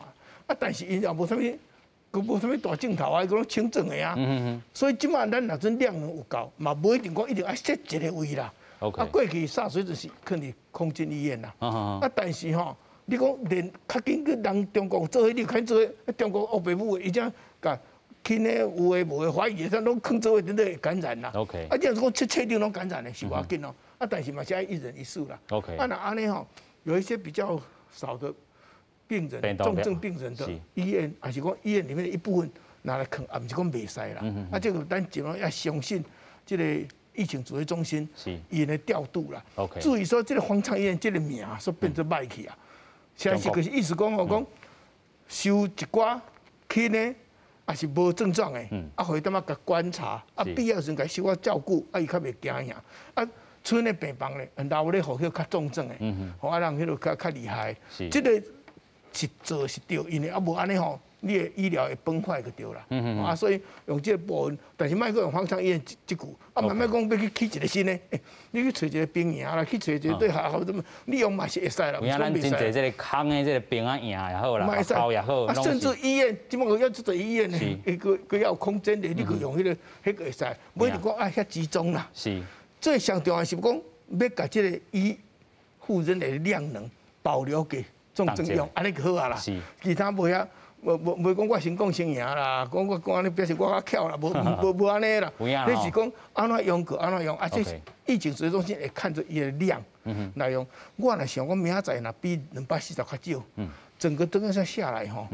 啊！但是𪜶也無啥物，閣無啥物大症頭啊，伊閣攏輕症的啊。所以這擺咱若陣量能有夠，嘛無一定講一定愛設一個位啦。啊，過去啥水就是囥佇空軍醫院啦。啊，但是吼，你講連較緊去人中國做彼，你較做彼，中國烏白母的，伊才共輕的有的無的懷疑的，攏囥做伙，等會感染啦。啊，這樣講確確定攏感染的是無要緊咯。啊，但是嘛是愛一人一室啦。啊，若按呢吼，有一些比較少的。病人、重症病人的醫院，還是講醫院裡面的一部分拿來囥，也毋是講袂使啦。啊，這個咱盡量要相信這個疫情指揮中心，𪜶的調度啦。至於說這個方艙醫院這個名所變做歹去啊，實是就是意思講吼，講收一寡輕的，也是無症狀的，啊，予伊淡仔共觀察，啊，必要時陣共小可照顧，啊，伊較袂驚嚇。啊，賰的病房咧，留咧予彼較重症的，予啊人彼落較較厲害。這個是做是對，因為啊無按呢吼，你的医疗会崩坏就对啦。啊，所以用这个部分，但是莫阁用方舱医院这句，啊，嘛莫讲欲去起一个新的，你去揣一个兵营啦，去揣一个对学校怎么，你用嘛是会使啦。有影咱真济这个空的这个兵仔营也好啦，学校也好，啊，甚至医院，这摆阁犹足济医院呢，伊阁阁犹有空间的，你阁用彼个会使，无一定讲爱遐集中啦。最上重要是讲，欲共这个医护人员的量能保留给重症用，按呢就好啊啦。其他无遐。无无无讲我先讲先赢啦，讲我讲按呢表示我较巧啦，无无无按呢啦。你是讲按怎用就按怎用，啊，这疫情指挥中心会看著伊的量来用。我若想讲明仔载若比240较少，整个灯下下来吼，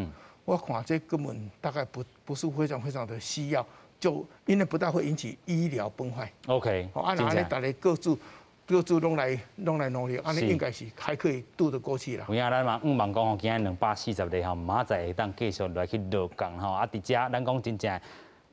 我看这根本大概不是非常非常的需要，就因为不大会引起医疗崩坏。 啊，若按呢，逐家各自各自拢来努力，按呢应该是还可以渡得过去啦。有影咱嘛，向望讲吼，今日240例吼，明仔载会当继续来去落降吼。啊，伫遮咱讲真正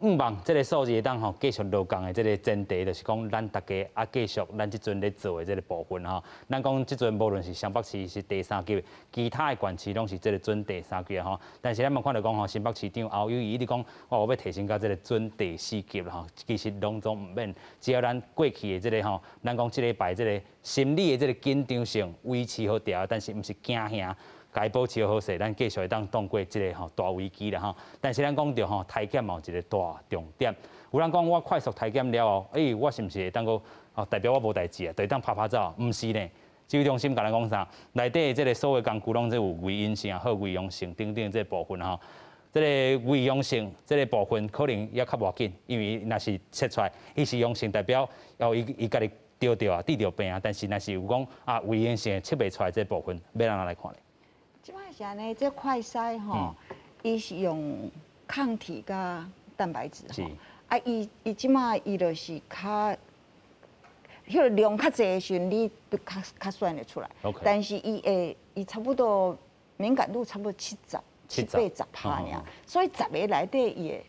向望这个数字会当吼继续落降的这个前提，就是讲咱大家啊继续咱这阵咧做的这个部分吼。咱讲这阵无论是双北市是第三级，其他的县市拢是这个准第三级吼。但是咱嘛看著讲吼，新北市长侯友宜一直讲，哦，我欲提升到这个准第四级啦吼。其实拢总毋免，只要咱过去的这个吼，咱讲这礼拜这个心理的这个紧张性维持好牢，但是毋是惊吓。共伊保持好势，咱继续会当挡过这个吼大危机啦吼。但是咱讲著吼，筛检嘛有一个大重点。有人讲我快速筛检了后，欸，我是毋是会当阁哦代表我无代志啊？就会当拍拍走？毋是呢。指挥中心共咱讲啥？内底这个所有工具拢有伪阴性也好、伪阳性等等这个部分吼。这个伪阳性这个部分可能也较无要紧，因为若是测出来伊是阳性，代表哦伊伊家己著著啊，得著病啊。但是若是有讲啊伪阳性测袂出来这个部分，欲按怎来看咧？这摆是按呢，这快筛吼，伊是用抗体佮蛋白质吼，啊，伊伊这摆伊就是较，彼个量较济的时阵，你较较算会出来。但是伊会，伊差不多敏感度差不多70、七八十趴尔，所以十个内底伊会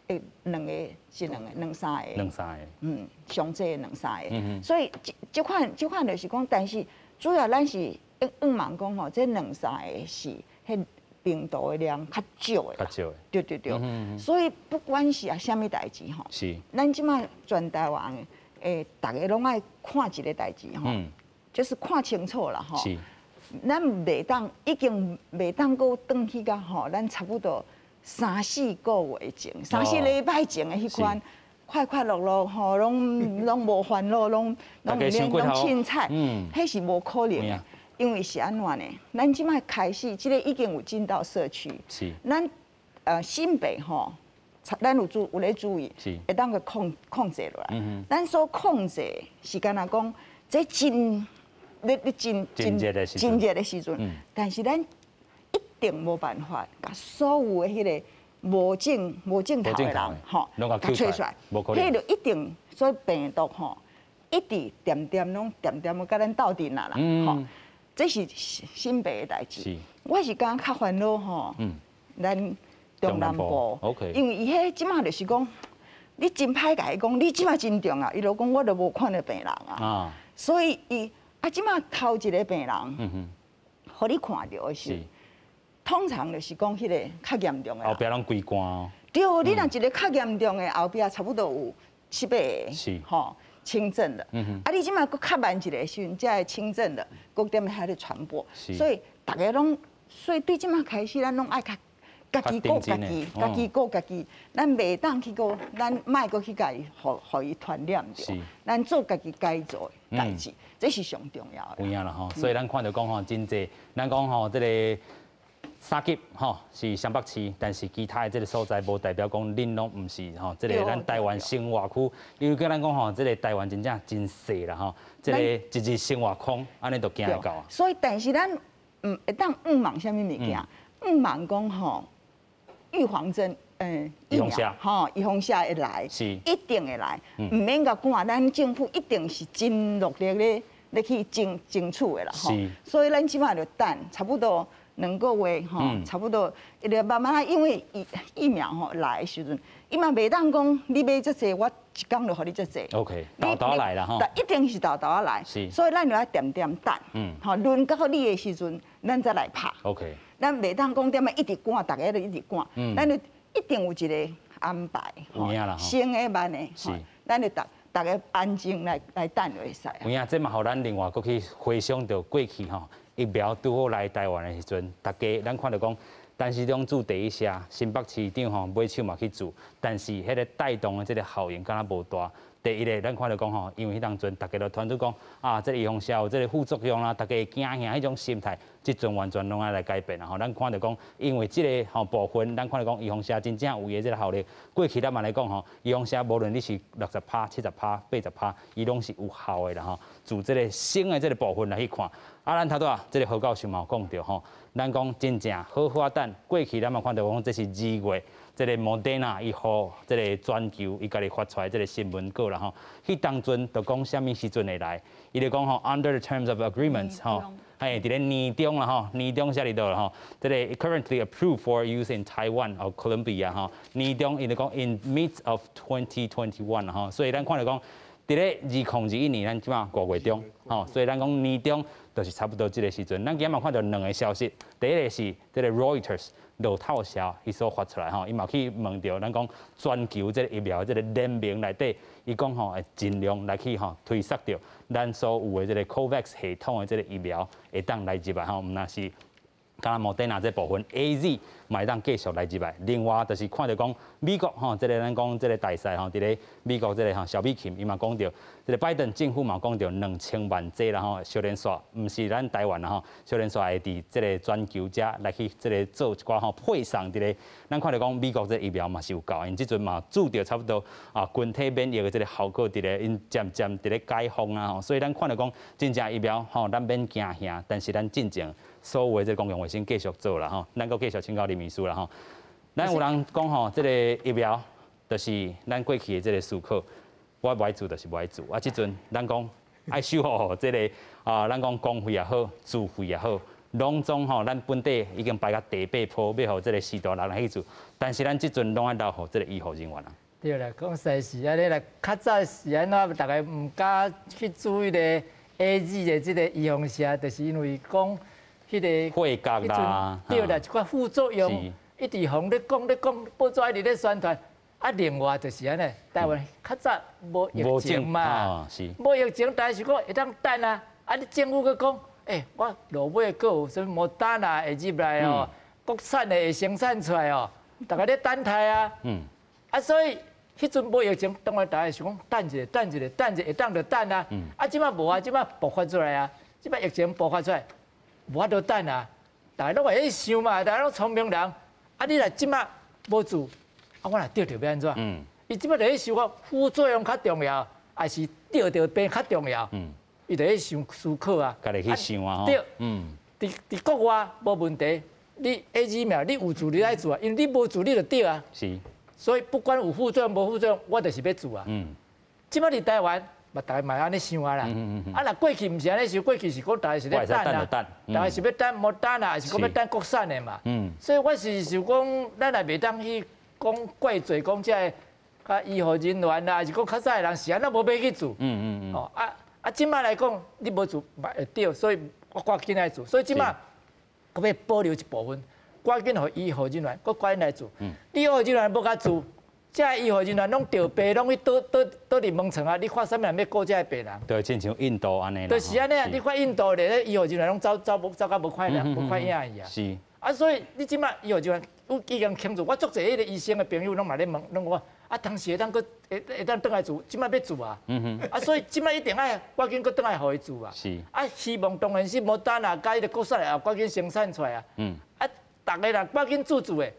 会两个是两个两三个。两三个。嗯，上济两三个。所以这这款这款就是讲，但是主要咱是向望讲吼，这两三个是彼病毒的量较少的。较少的。对对对。所以不管是啊啥物代志吼，咱这摆全台湾的，逐家拢爱看一个代志吼，就是看清楚啦吼。咱袂当已经袂当阁转去到吼，咱差不多三四个月前、三四礼拜前的彼款快快乐乐吼，拢拢无烦恼，拢拢毋免拢凊彩，彼是无可能的。因为是按怎呢？咱这摆开始，这个已经有进到社区。咱新北吼，咱有注有咧注意，会当阁控制落来。咱所控制是敢若讲，这真咧咧真真热的时真热的时阵，但是咱一定无办法共所有的彼个无症无症头的人吼，共揣出来，彼个一定所以病毒吼，一直恬恬拢恬恬共咱斗阵啊啦，吼。这是新北的代志，我是感觉较烦恼吼。咱中南部，因为伊彼这摆就是讲，你真歹共伊讲，你这摆真重要，伊就讲我都无看著病人啊。所以伊啊，这摆头一个病人，予你看著的时，通常就是讲彼个较严重的。后壁拢规罐哦。对，你若一个较严重的，后壁差不多有七八个，吼。轻症的，啊，你这摆阁较慢一个时阵，才会轻症的，阁踮遐咧传播，所以逐家拢，所以对这摆开始，咱拢爱较家己顾家己，家己顾家己，咱袂当去阁，咱莫阁去共伊，予予伊传染著，咱做家己该做的代志，这是上重要的。有影啦吼，所以咱看著讲吼，真济，咱讲吼，这个三级吼是双北市，但是其他的这个所在无代表讲恁拢毋是吼，这个咱台湾生活区，因为叫咱讲吼，这个台湾真正真细啦吼，这个一日生活空，按呢就行会到啊。所以，但是咱毋会当向望啥物物件，向望讲吼，预防针，疫苗吼，预防射会来，一定会来，毋免共赶，咱政府一定是真努力咧咧去争取的啦吼。所以咱这摆就等差不多2个月吼，差不多一个慢慢，因为疫苗吼来的时阵，伊嘛袂当讲你买遮济，我一工就予你遮济。 OK，沓沓来啦吼。一定是沓沓来。所以咱就爱恬恬等。吼，轮到你的时阵，咱再来拍。咱袂當講點仔一直趕，逐家都一直趕，咱就一定有一個安排，先的慢的，咱就逐逐家安靜來等就會使。有影，這嘛予咱另外閣去回想著過去吼，疫苗拄好來台灣的時陣，逐家咱看著講，陳時中注第一劑，新北市長吼尾手嘛去注，但是彼个帶動的這個效應敢若無大。第一个，咱看著講吼，因為彼當陣逐家都傳出講啊，這個預防射有這個副作用啦，逐家會驚嚇彼種心態，這陣完全攏愛來改變啦吼。咱看著講，因為這個吼部分，咱看著講預防射真正有伊的這個效力。過去咱嘛來講吼，預防射無論你是60%、70%、80%，伊攏是有效的啦吼。自這個新的這個部分來去看，啊，咱頭拄仔這個何教授嘛有講著吼，咱講真正好好等，過去咱嘛看著講這是2月。這個莫德納伊予這個全球伊家己發出來這個新聞稿啦吼，彼當陣就講啥物時陣會來，伊就講吼，under the terms of agreements 吼，嘿，佇咧年中啦吼，年中寫佇佗啦吼，這個 currently approved for use in Taiwan or Colombia 吼，年中伊就講 in mid of 2021 吼，所以咱看著講，佇咧2021年，咱這馬5月中，吼，所以咱講年中就是差不多這個時陣。咱今仔嘛看著兩個消息，第一個是這個 Reuters。路透社伊所發出來吼，伊嘛去問著咱講全球這個疫苗這個聯盟內底，伊講吼會盡量來去吼推捒著咱所有的這個 COVAX 系統的這個疫苗會當來入來吼，毋但是敢若莫德納這部分 AZ 嘛會當繼續來入來。另外就是看著講美國吼，這個咱講這個大使吼，佇咧美國這個吼蕭美琴伊嘛講著，這個拜登政府嘛講著2000萬劑啦吼，小連續毋是咱台灣啦吼，小連續會佇這個全球遮來去這個做一寡吼配送佇咧，咱看著講美國這個疫苗嘛是有夠，𪜶這陣嘛注著差不多啊，群體免疫的這個效果佇咧，𪜶漸漸佇咧解封啊吼，所以咱看著講真正疫苗吼，咱免驚嚇，但是咱進前所有的這個公共衛生繼續做啦吼，咱閣繼續請教林醫師啦吼。咱有人講吼，這個疫苗就是咱過去的這個思考，我無愛注就是無愛注。啊，這陣咱講愛守護這個啊，咱講公費也好，自費也好，攏總吼，咱本地已經排到第八波，欲予這個序大人來去注，但是咱這陣攏愛留予這個醫護人員啊。對啦，講實在是按呢啦，較早是按怎，逐家毋敢去注彼个 AZ 的這個預防射，就是因為講彼個血壓啦，對啦，一寡副作用，一直予咧講咧講，報紙一直咧宣傳。啊，另外就是按呢，台灣較早無疫情嘛，無疫情，但是講會當等啊。啊，你政府閣講，欸，我落尾閣有啥物莫德納會入來哦，國產的會生產出來哦，逐家咧等待啊。啊，所以彼陣無疫情，當然逐家想講等一下，等一下，等一下，會當就等啊。啊，這擺無啊，這擺爆發出來啊，這擺疫情爆發出來，無法度等啊。逐家攏會去想嘛，逐家攏聰明人。啊，你若這擺無注，啊，我若著著欲按怎？伊這擺就去想講副作用較重要，還是著著病較重要？伊就去想思考啊。家己去想啊。對。佇國外無問題，你 AZ 疫苗你有注你愛注啊，因為你無注你就著啊。所以不管有副作用無副作用，我就是欲注啊。這擺佇台灣，嘛逐家嘛按呢想啊啦。啊，若過去毋是按呢想，過去是講逐家是咧等啊，逐家是欲等莫德納，還是講欲等國產的嘛。所以我是想講，咱也袂當去講怪罪講這个較醫護人員啦，還是講較早的人是按怎無欲去注。哦啊啊，這擺來講，你無注嘛會著，所以我趕緊來注。所以這擺閣欲保留一部分，趕緊予醫護人員，閣趕緊來注。你醫護人員無共注，這醫護人員攏著病，攏去倒倒倒佇門床啊！你看啥物人欲顧這个病人？對，親像印度按呢。就是按呢啊！你看印度咧，醫護人員攏走走無走甲無看人，無看影去啊。啊，所以你這擺醫護人員有已經清楚，我足濟彼個醫生的朋友攏嘛咧問，攏講啊，當時會當閣會會當轉來注，這擺欲注啊。啊，所以這擺一定愛趕緊閣轉來予伊注啊。啊，希望當然是莫德納佮彼个國產的趕緊生產出來啊。啊，逐家人趕緊注注的，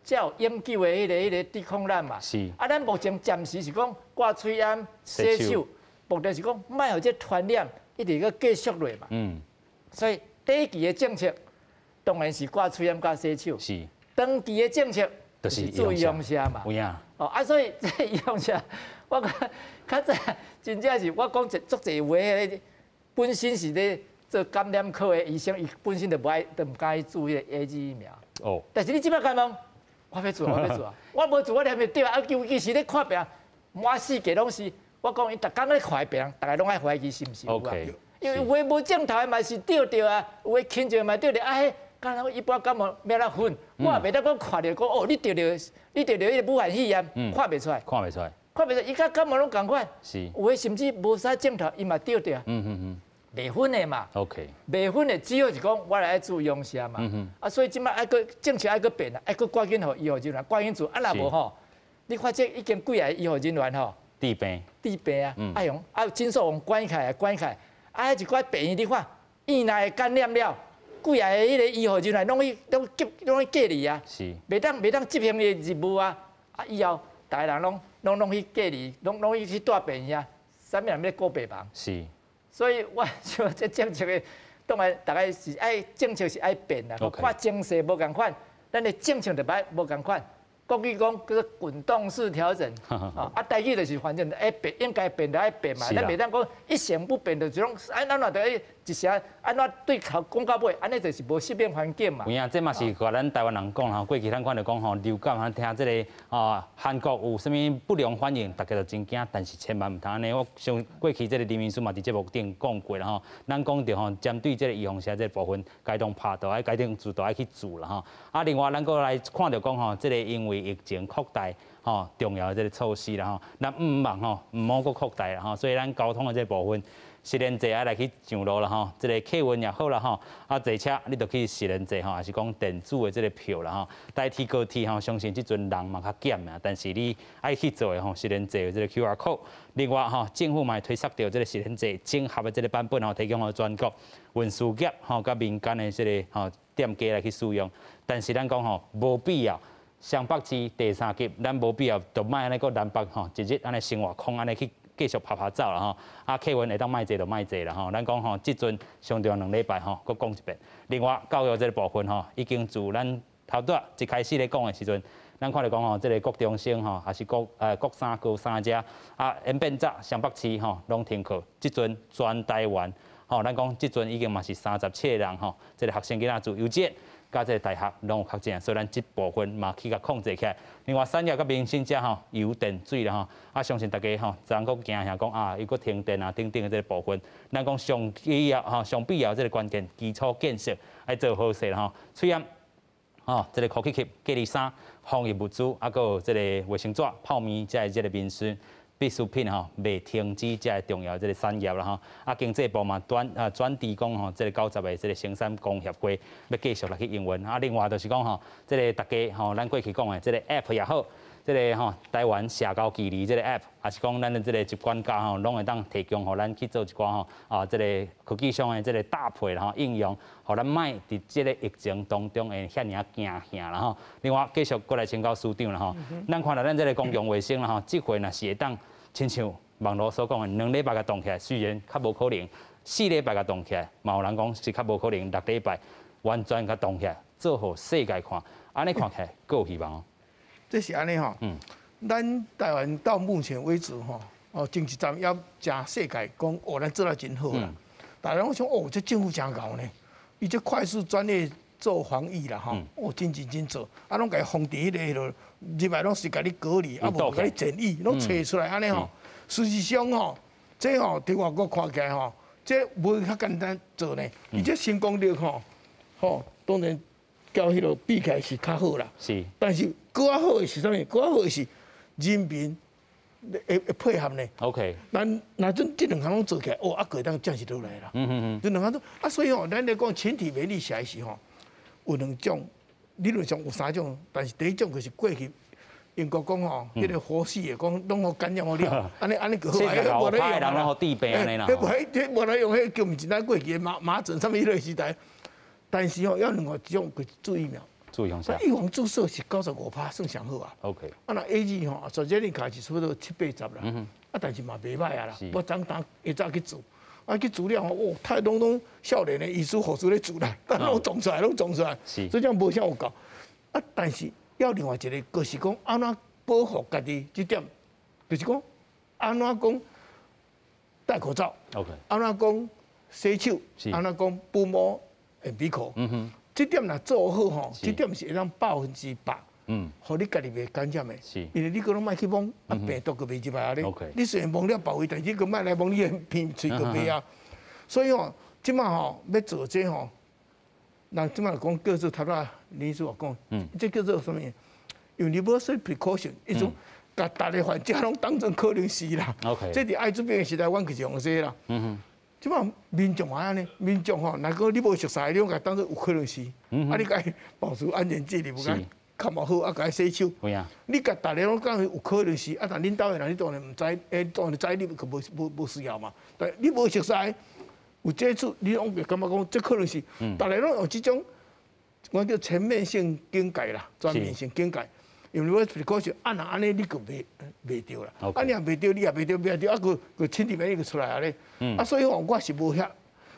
才有永久的彼个抵抗力嘛。啊，咱目前暫時是講掛喙罨、洗手，目的是講莫予這傳染一直閣繼續落嘛。所以短期的政策當然是掛喙罨佮洗手。長期的政策就是注預防射嘛。有影。哦啊，所以這預防射，我較較早真正是我講一足濟話，本身是咧做感染科的醫生，伊本身就無愛，就毋敢去注彼個 AZ 疫苗。但是你這擺共問，我欲注，我欲注啊！我無注，我連袂著啊！尤其是咧看病，滿世界攏是，我講𪜶逐工咧看的病人，逐家攏愛懷疑是毋是有啊？因為有的無症頭的嘛是著著啊，有的輕症嘛著著啊，彼敢若一般感冒欲按怎分？我也袂当讲看著讲哦，你得著彼个武汉肺炎，看袂出来。看袂出来。看袂出来，伊佮感冒拢仝款。有的甚至无啥症头，伊嘛得著。袂分的嘛。 袂分的，只好是讲我来爱注阳性嘛。啊，所以这摆爱阁政策爱阁变啊，爱阁赶紧予医护人员赶紧做。啊，若无吼，你发觉已经几个医护人员吼，治病。治病啊，爱用啊，诊所予关起来，关起来。啊，一寡病院你看，院内感染了，几个彼个医护人员拢去拢急拢去隔离啊，袂当执行伊的任务啊。啊，以后逐个人拢去隔离，拢去蹛病院啊，啥物人欲顾病房？所以我想这政策的，当然大概是爱政策是爱变啦，看情势无仝款，咱的政策就爱无仝款。国语讲叫做滚动式调整，啊，台语就是反正爱变，应该变就爱变嘛，咱袂当讲一成不变，就是讲按怎就爱一时按怎对头讲到尾，按呢就是无适应环境嘛。有影，这嘛是共咱台湾人讲吼，过去咱看著讲吼，流感听这个啊，韩国有啥物不良反应，大家就真惊，但是千万毋通按呢。我想过去这个林秘书嘛伫节目顶讲过啦吼，咱讲著吼，针对这个预防射这个部分，该当拍就爱，该当注就爱去注啦吼。啊，另外咱阁来看著讲吼，这个因为疫情扩大吼，重要的这个措施啦吼，咱毋茫吼，毋好阁扩大啦吼，所以咱交通的这个部分，实联制爱来去上路啦吼，这个客运也好啦吼，啊坐车你就去实联制吼，抑是讲电子的这个票啦吼。台铁高铁吼，相信这阵人嘛较减啊，但是你爱去做的吼，实联制的这个 QR code。另外吼，政府嘛会推出著这个实联制整合的这个版本吼，提供予全国运输业吼，佮民间的这个吼店家来去使用。但是咱讲吼，无必要。双北市第三级，咱无必要就莫按呢阁南北吼，一日按呢生活空按呢去继续趴趴走啦吼。啊，客运会当莫坐就莫坐啦吼。咱讲吼，这阵上重要两礼拜吼，阁讲一遍。另外，教育这个部分吼，已经自咱头拄仔一开始咧讲的时阵，咱看著讲吼，这个国中生吼，抑是国三、高三遮啊，演变早双北市吼拢停课。这阵全台湾吼，咱讲这阵已经嘛是37个人吼，这个学生囡仔自幼稚园佮这个大学拢有确诊，所以咱这部分嘛去共控制起来。另外，产业佮民生遮吼油电水啦吼，啊，相信大家吼，昨昏阁惊吓讲啊，又阁停电啊等等的这个部分，咱讲上必要吼，上必要这个关键基础建设爱做好势啦吼。喙罨吼，这个呼吸器、隔离衫、防疫物资，啊，阁有这个卫生纸、泡面，遮的这个民生必需品吼，袂停止遮个重要这个产业啦吼。啊，经济部嘛转提讲吼，这个90个这个生产工协会欲继续来去营运。啊，另外就是讲吼，这个大家吼，咱过去讲的这个 App 也好，这个吼台湾社交距离这个 App，抑是讲咱的这个疾管家吼，拢会当提供予咱去做一寡吼啊，这个科技上的这个搭配啦吼应用，予咱莫伫这个疫情当中会遐尔仔惊吓啦吼。另外，继续阁来请教司长啦吼，咱看著咱这个公共卫生啦吼，这回若是会当亲像网路所讲的，两礼拜共冻起来，虽然较无可能；4礼拜共冻起来，嘛有人讲是较无可能。6礼拜完全共冻起来，做予世界看，按呢看起来阁有希望哦。这是按呢吼，咱台湾到目前为止吼，哦，前一阵也诚世界讲哦，咱做得真好啦。大家拢想哦，这政府真𠢕呢，伊这快速专业做防疫啦吼，哦，真认真做，啊，拢共伊封伫彼个彼落，入来拢是共你隔离，啊，无共你检疫，拢揣出来按呢吼。事实上吼，这吼伫外国看起来吼，这无遐简单做呢。伊这成功率吼，吼，当然佮彼落比起来是较好啦。但是阁较好的是啥物？阁较好的是人民会配合呢。 咱若阵这两项拢做起来，哦，啊，阁会当降是落来啦。这两项都啊，所以吼，咱咧讲群体免疫力时吼，有两种，理论上有三种，但是第一种就是过去英国讲吼，彼个佛系的讲拢予感染予了，按呢按呢阁好，彼无咧用人拢予治病按呢啦。彼无彼无咧用，彼叫毋是咱过去的麻疹啥物彼个时代。但是吼，犹另外一种就是注疫苗。注预防预防注射是95%算上好啊。 啊，若 AZ 吼，AstraZeneca 是差不多七八十啦。啊，但是嘛袂䆀啊啦。我昨昏下早去注，啊去注了吼，哦，太拢少年的医师护士咧注啦，但拢撞出来，拢撞出来。所以这样无啥有够。啊，但是犹另外一个，就是讲按怎保护家己这点，就是讲按怎讲戴口罩。 按怎讲洗手，按怎讲布摸掩鼻口。这点若做好吼，这点是会当100%，予你家己袂感染的。因为你阁拢莫去摸，啊病毒阁袂入来啊。你虽然摸了别位，但是你阁莫来摸你的鼻喙阁袂啊。所以吼，这摆吼欲做这吼，人這擺講叫做頭仔李醫師話講，這叫做啥物？Universal precaution 一種，共逐个患者攏當做可能是啦。這佇愛滋病的時代，阮就是用這啦。這擺民眾嘛按呢，民眾吼，若講你無熟似，你攏共當做有可能是，啊，你共保持安全距離，無共較無好，啊，共洗手。你共逐个攏講有可能是，啊，但恁兜的人你當然毋知，當然知你就無需要嘛。但你無熟似，有接觸，你攏會感覺講這可能是，逐个攏用這種，阮叫全面性警戒啦，全面性警戒。因為我是講是，啊，若按呢你就袂著啦，啊，你若袂著，你也袂著，袂著，啊，閣閣親戚免伊就出來啊咧。啊，所以吼，我是無遐，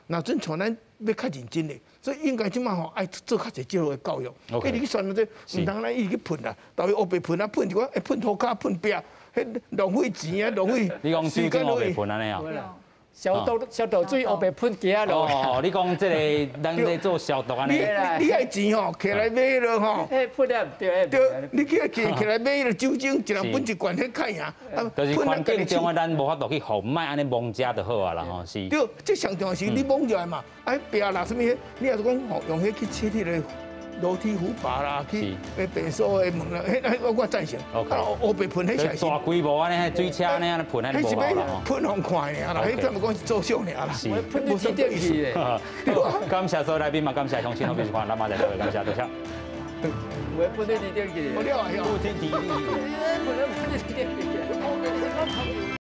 若準像咱欲較認真的，所以應該這擺吼愛做較濟這類的教育。一直去宣傳這，毋通咱一直去噴啦，逐日烏白噴啊，噴一寡，會噴塗跤、噴壁，彼浪費錢啊，浪費。你講酒精烏白噴按呢啊？消毒水烏白噴機仔咯。哦，你講這个咱咧做消毒按呢？你愛錢吼，摕來買咯吼。彼噴了毋對。對，你去摕來買彼个酒精，一人噴一罐，彼較贏。就是環境中的咱無法度去防，莫按呢摸食就好啊啦吼，是。對，這上重要是你摸入來嘛，啊壁啦啥物，你若是講吼用彼去切彼个樓梯扶把啦，去廁所的門啦，彼我贊成。啊，烏白噴彼是大規模按呢，水車按呢按呢噴，彼是無啦。噴予看爾啦，彼根本講是作秀爾啦。是，無啥意思。感謝所有來賓嘛，感謝鄉親好朋友，咱馬上再會，感謝多謝。有的噴咧天頂去。我了啊，天頂。噴咧天頂去。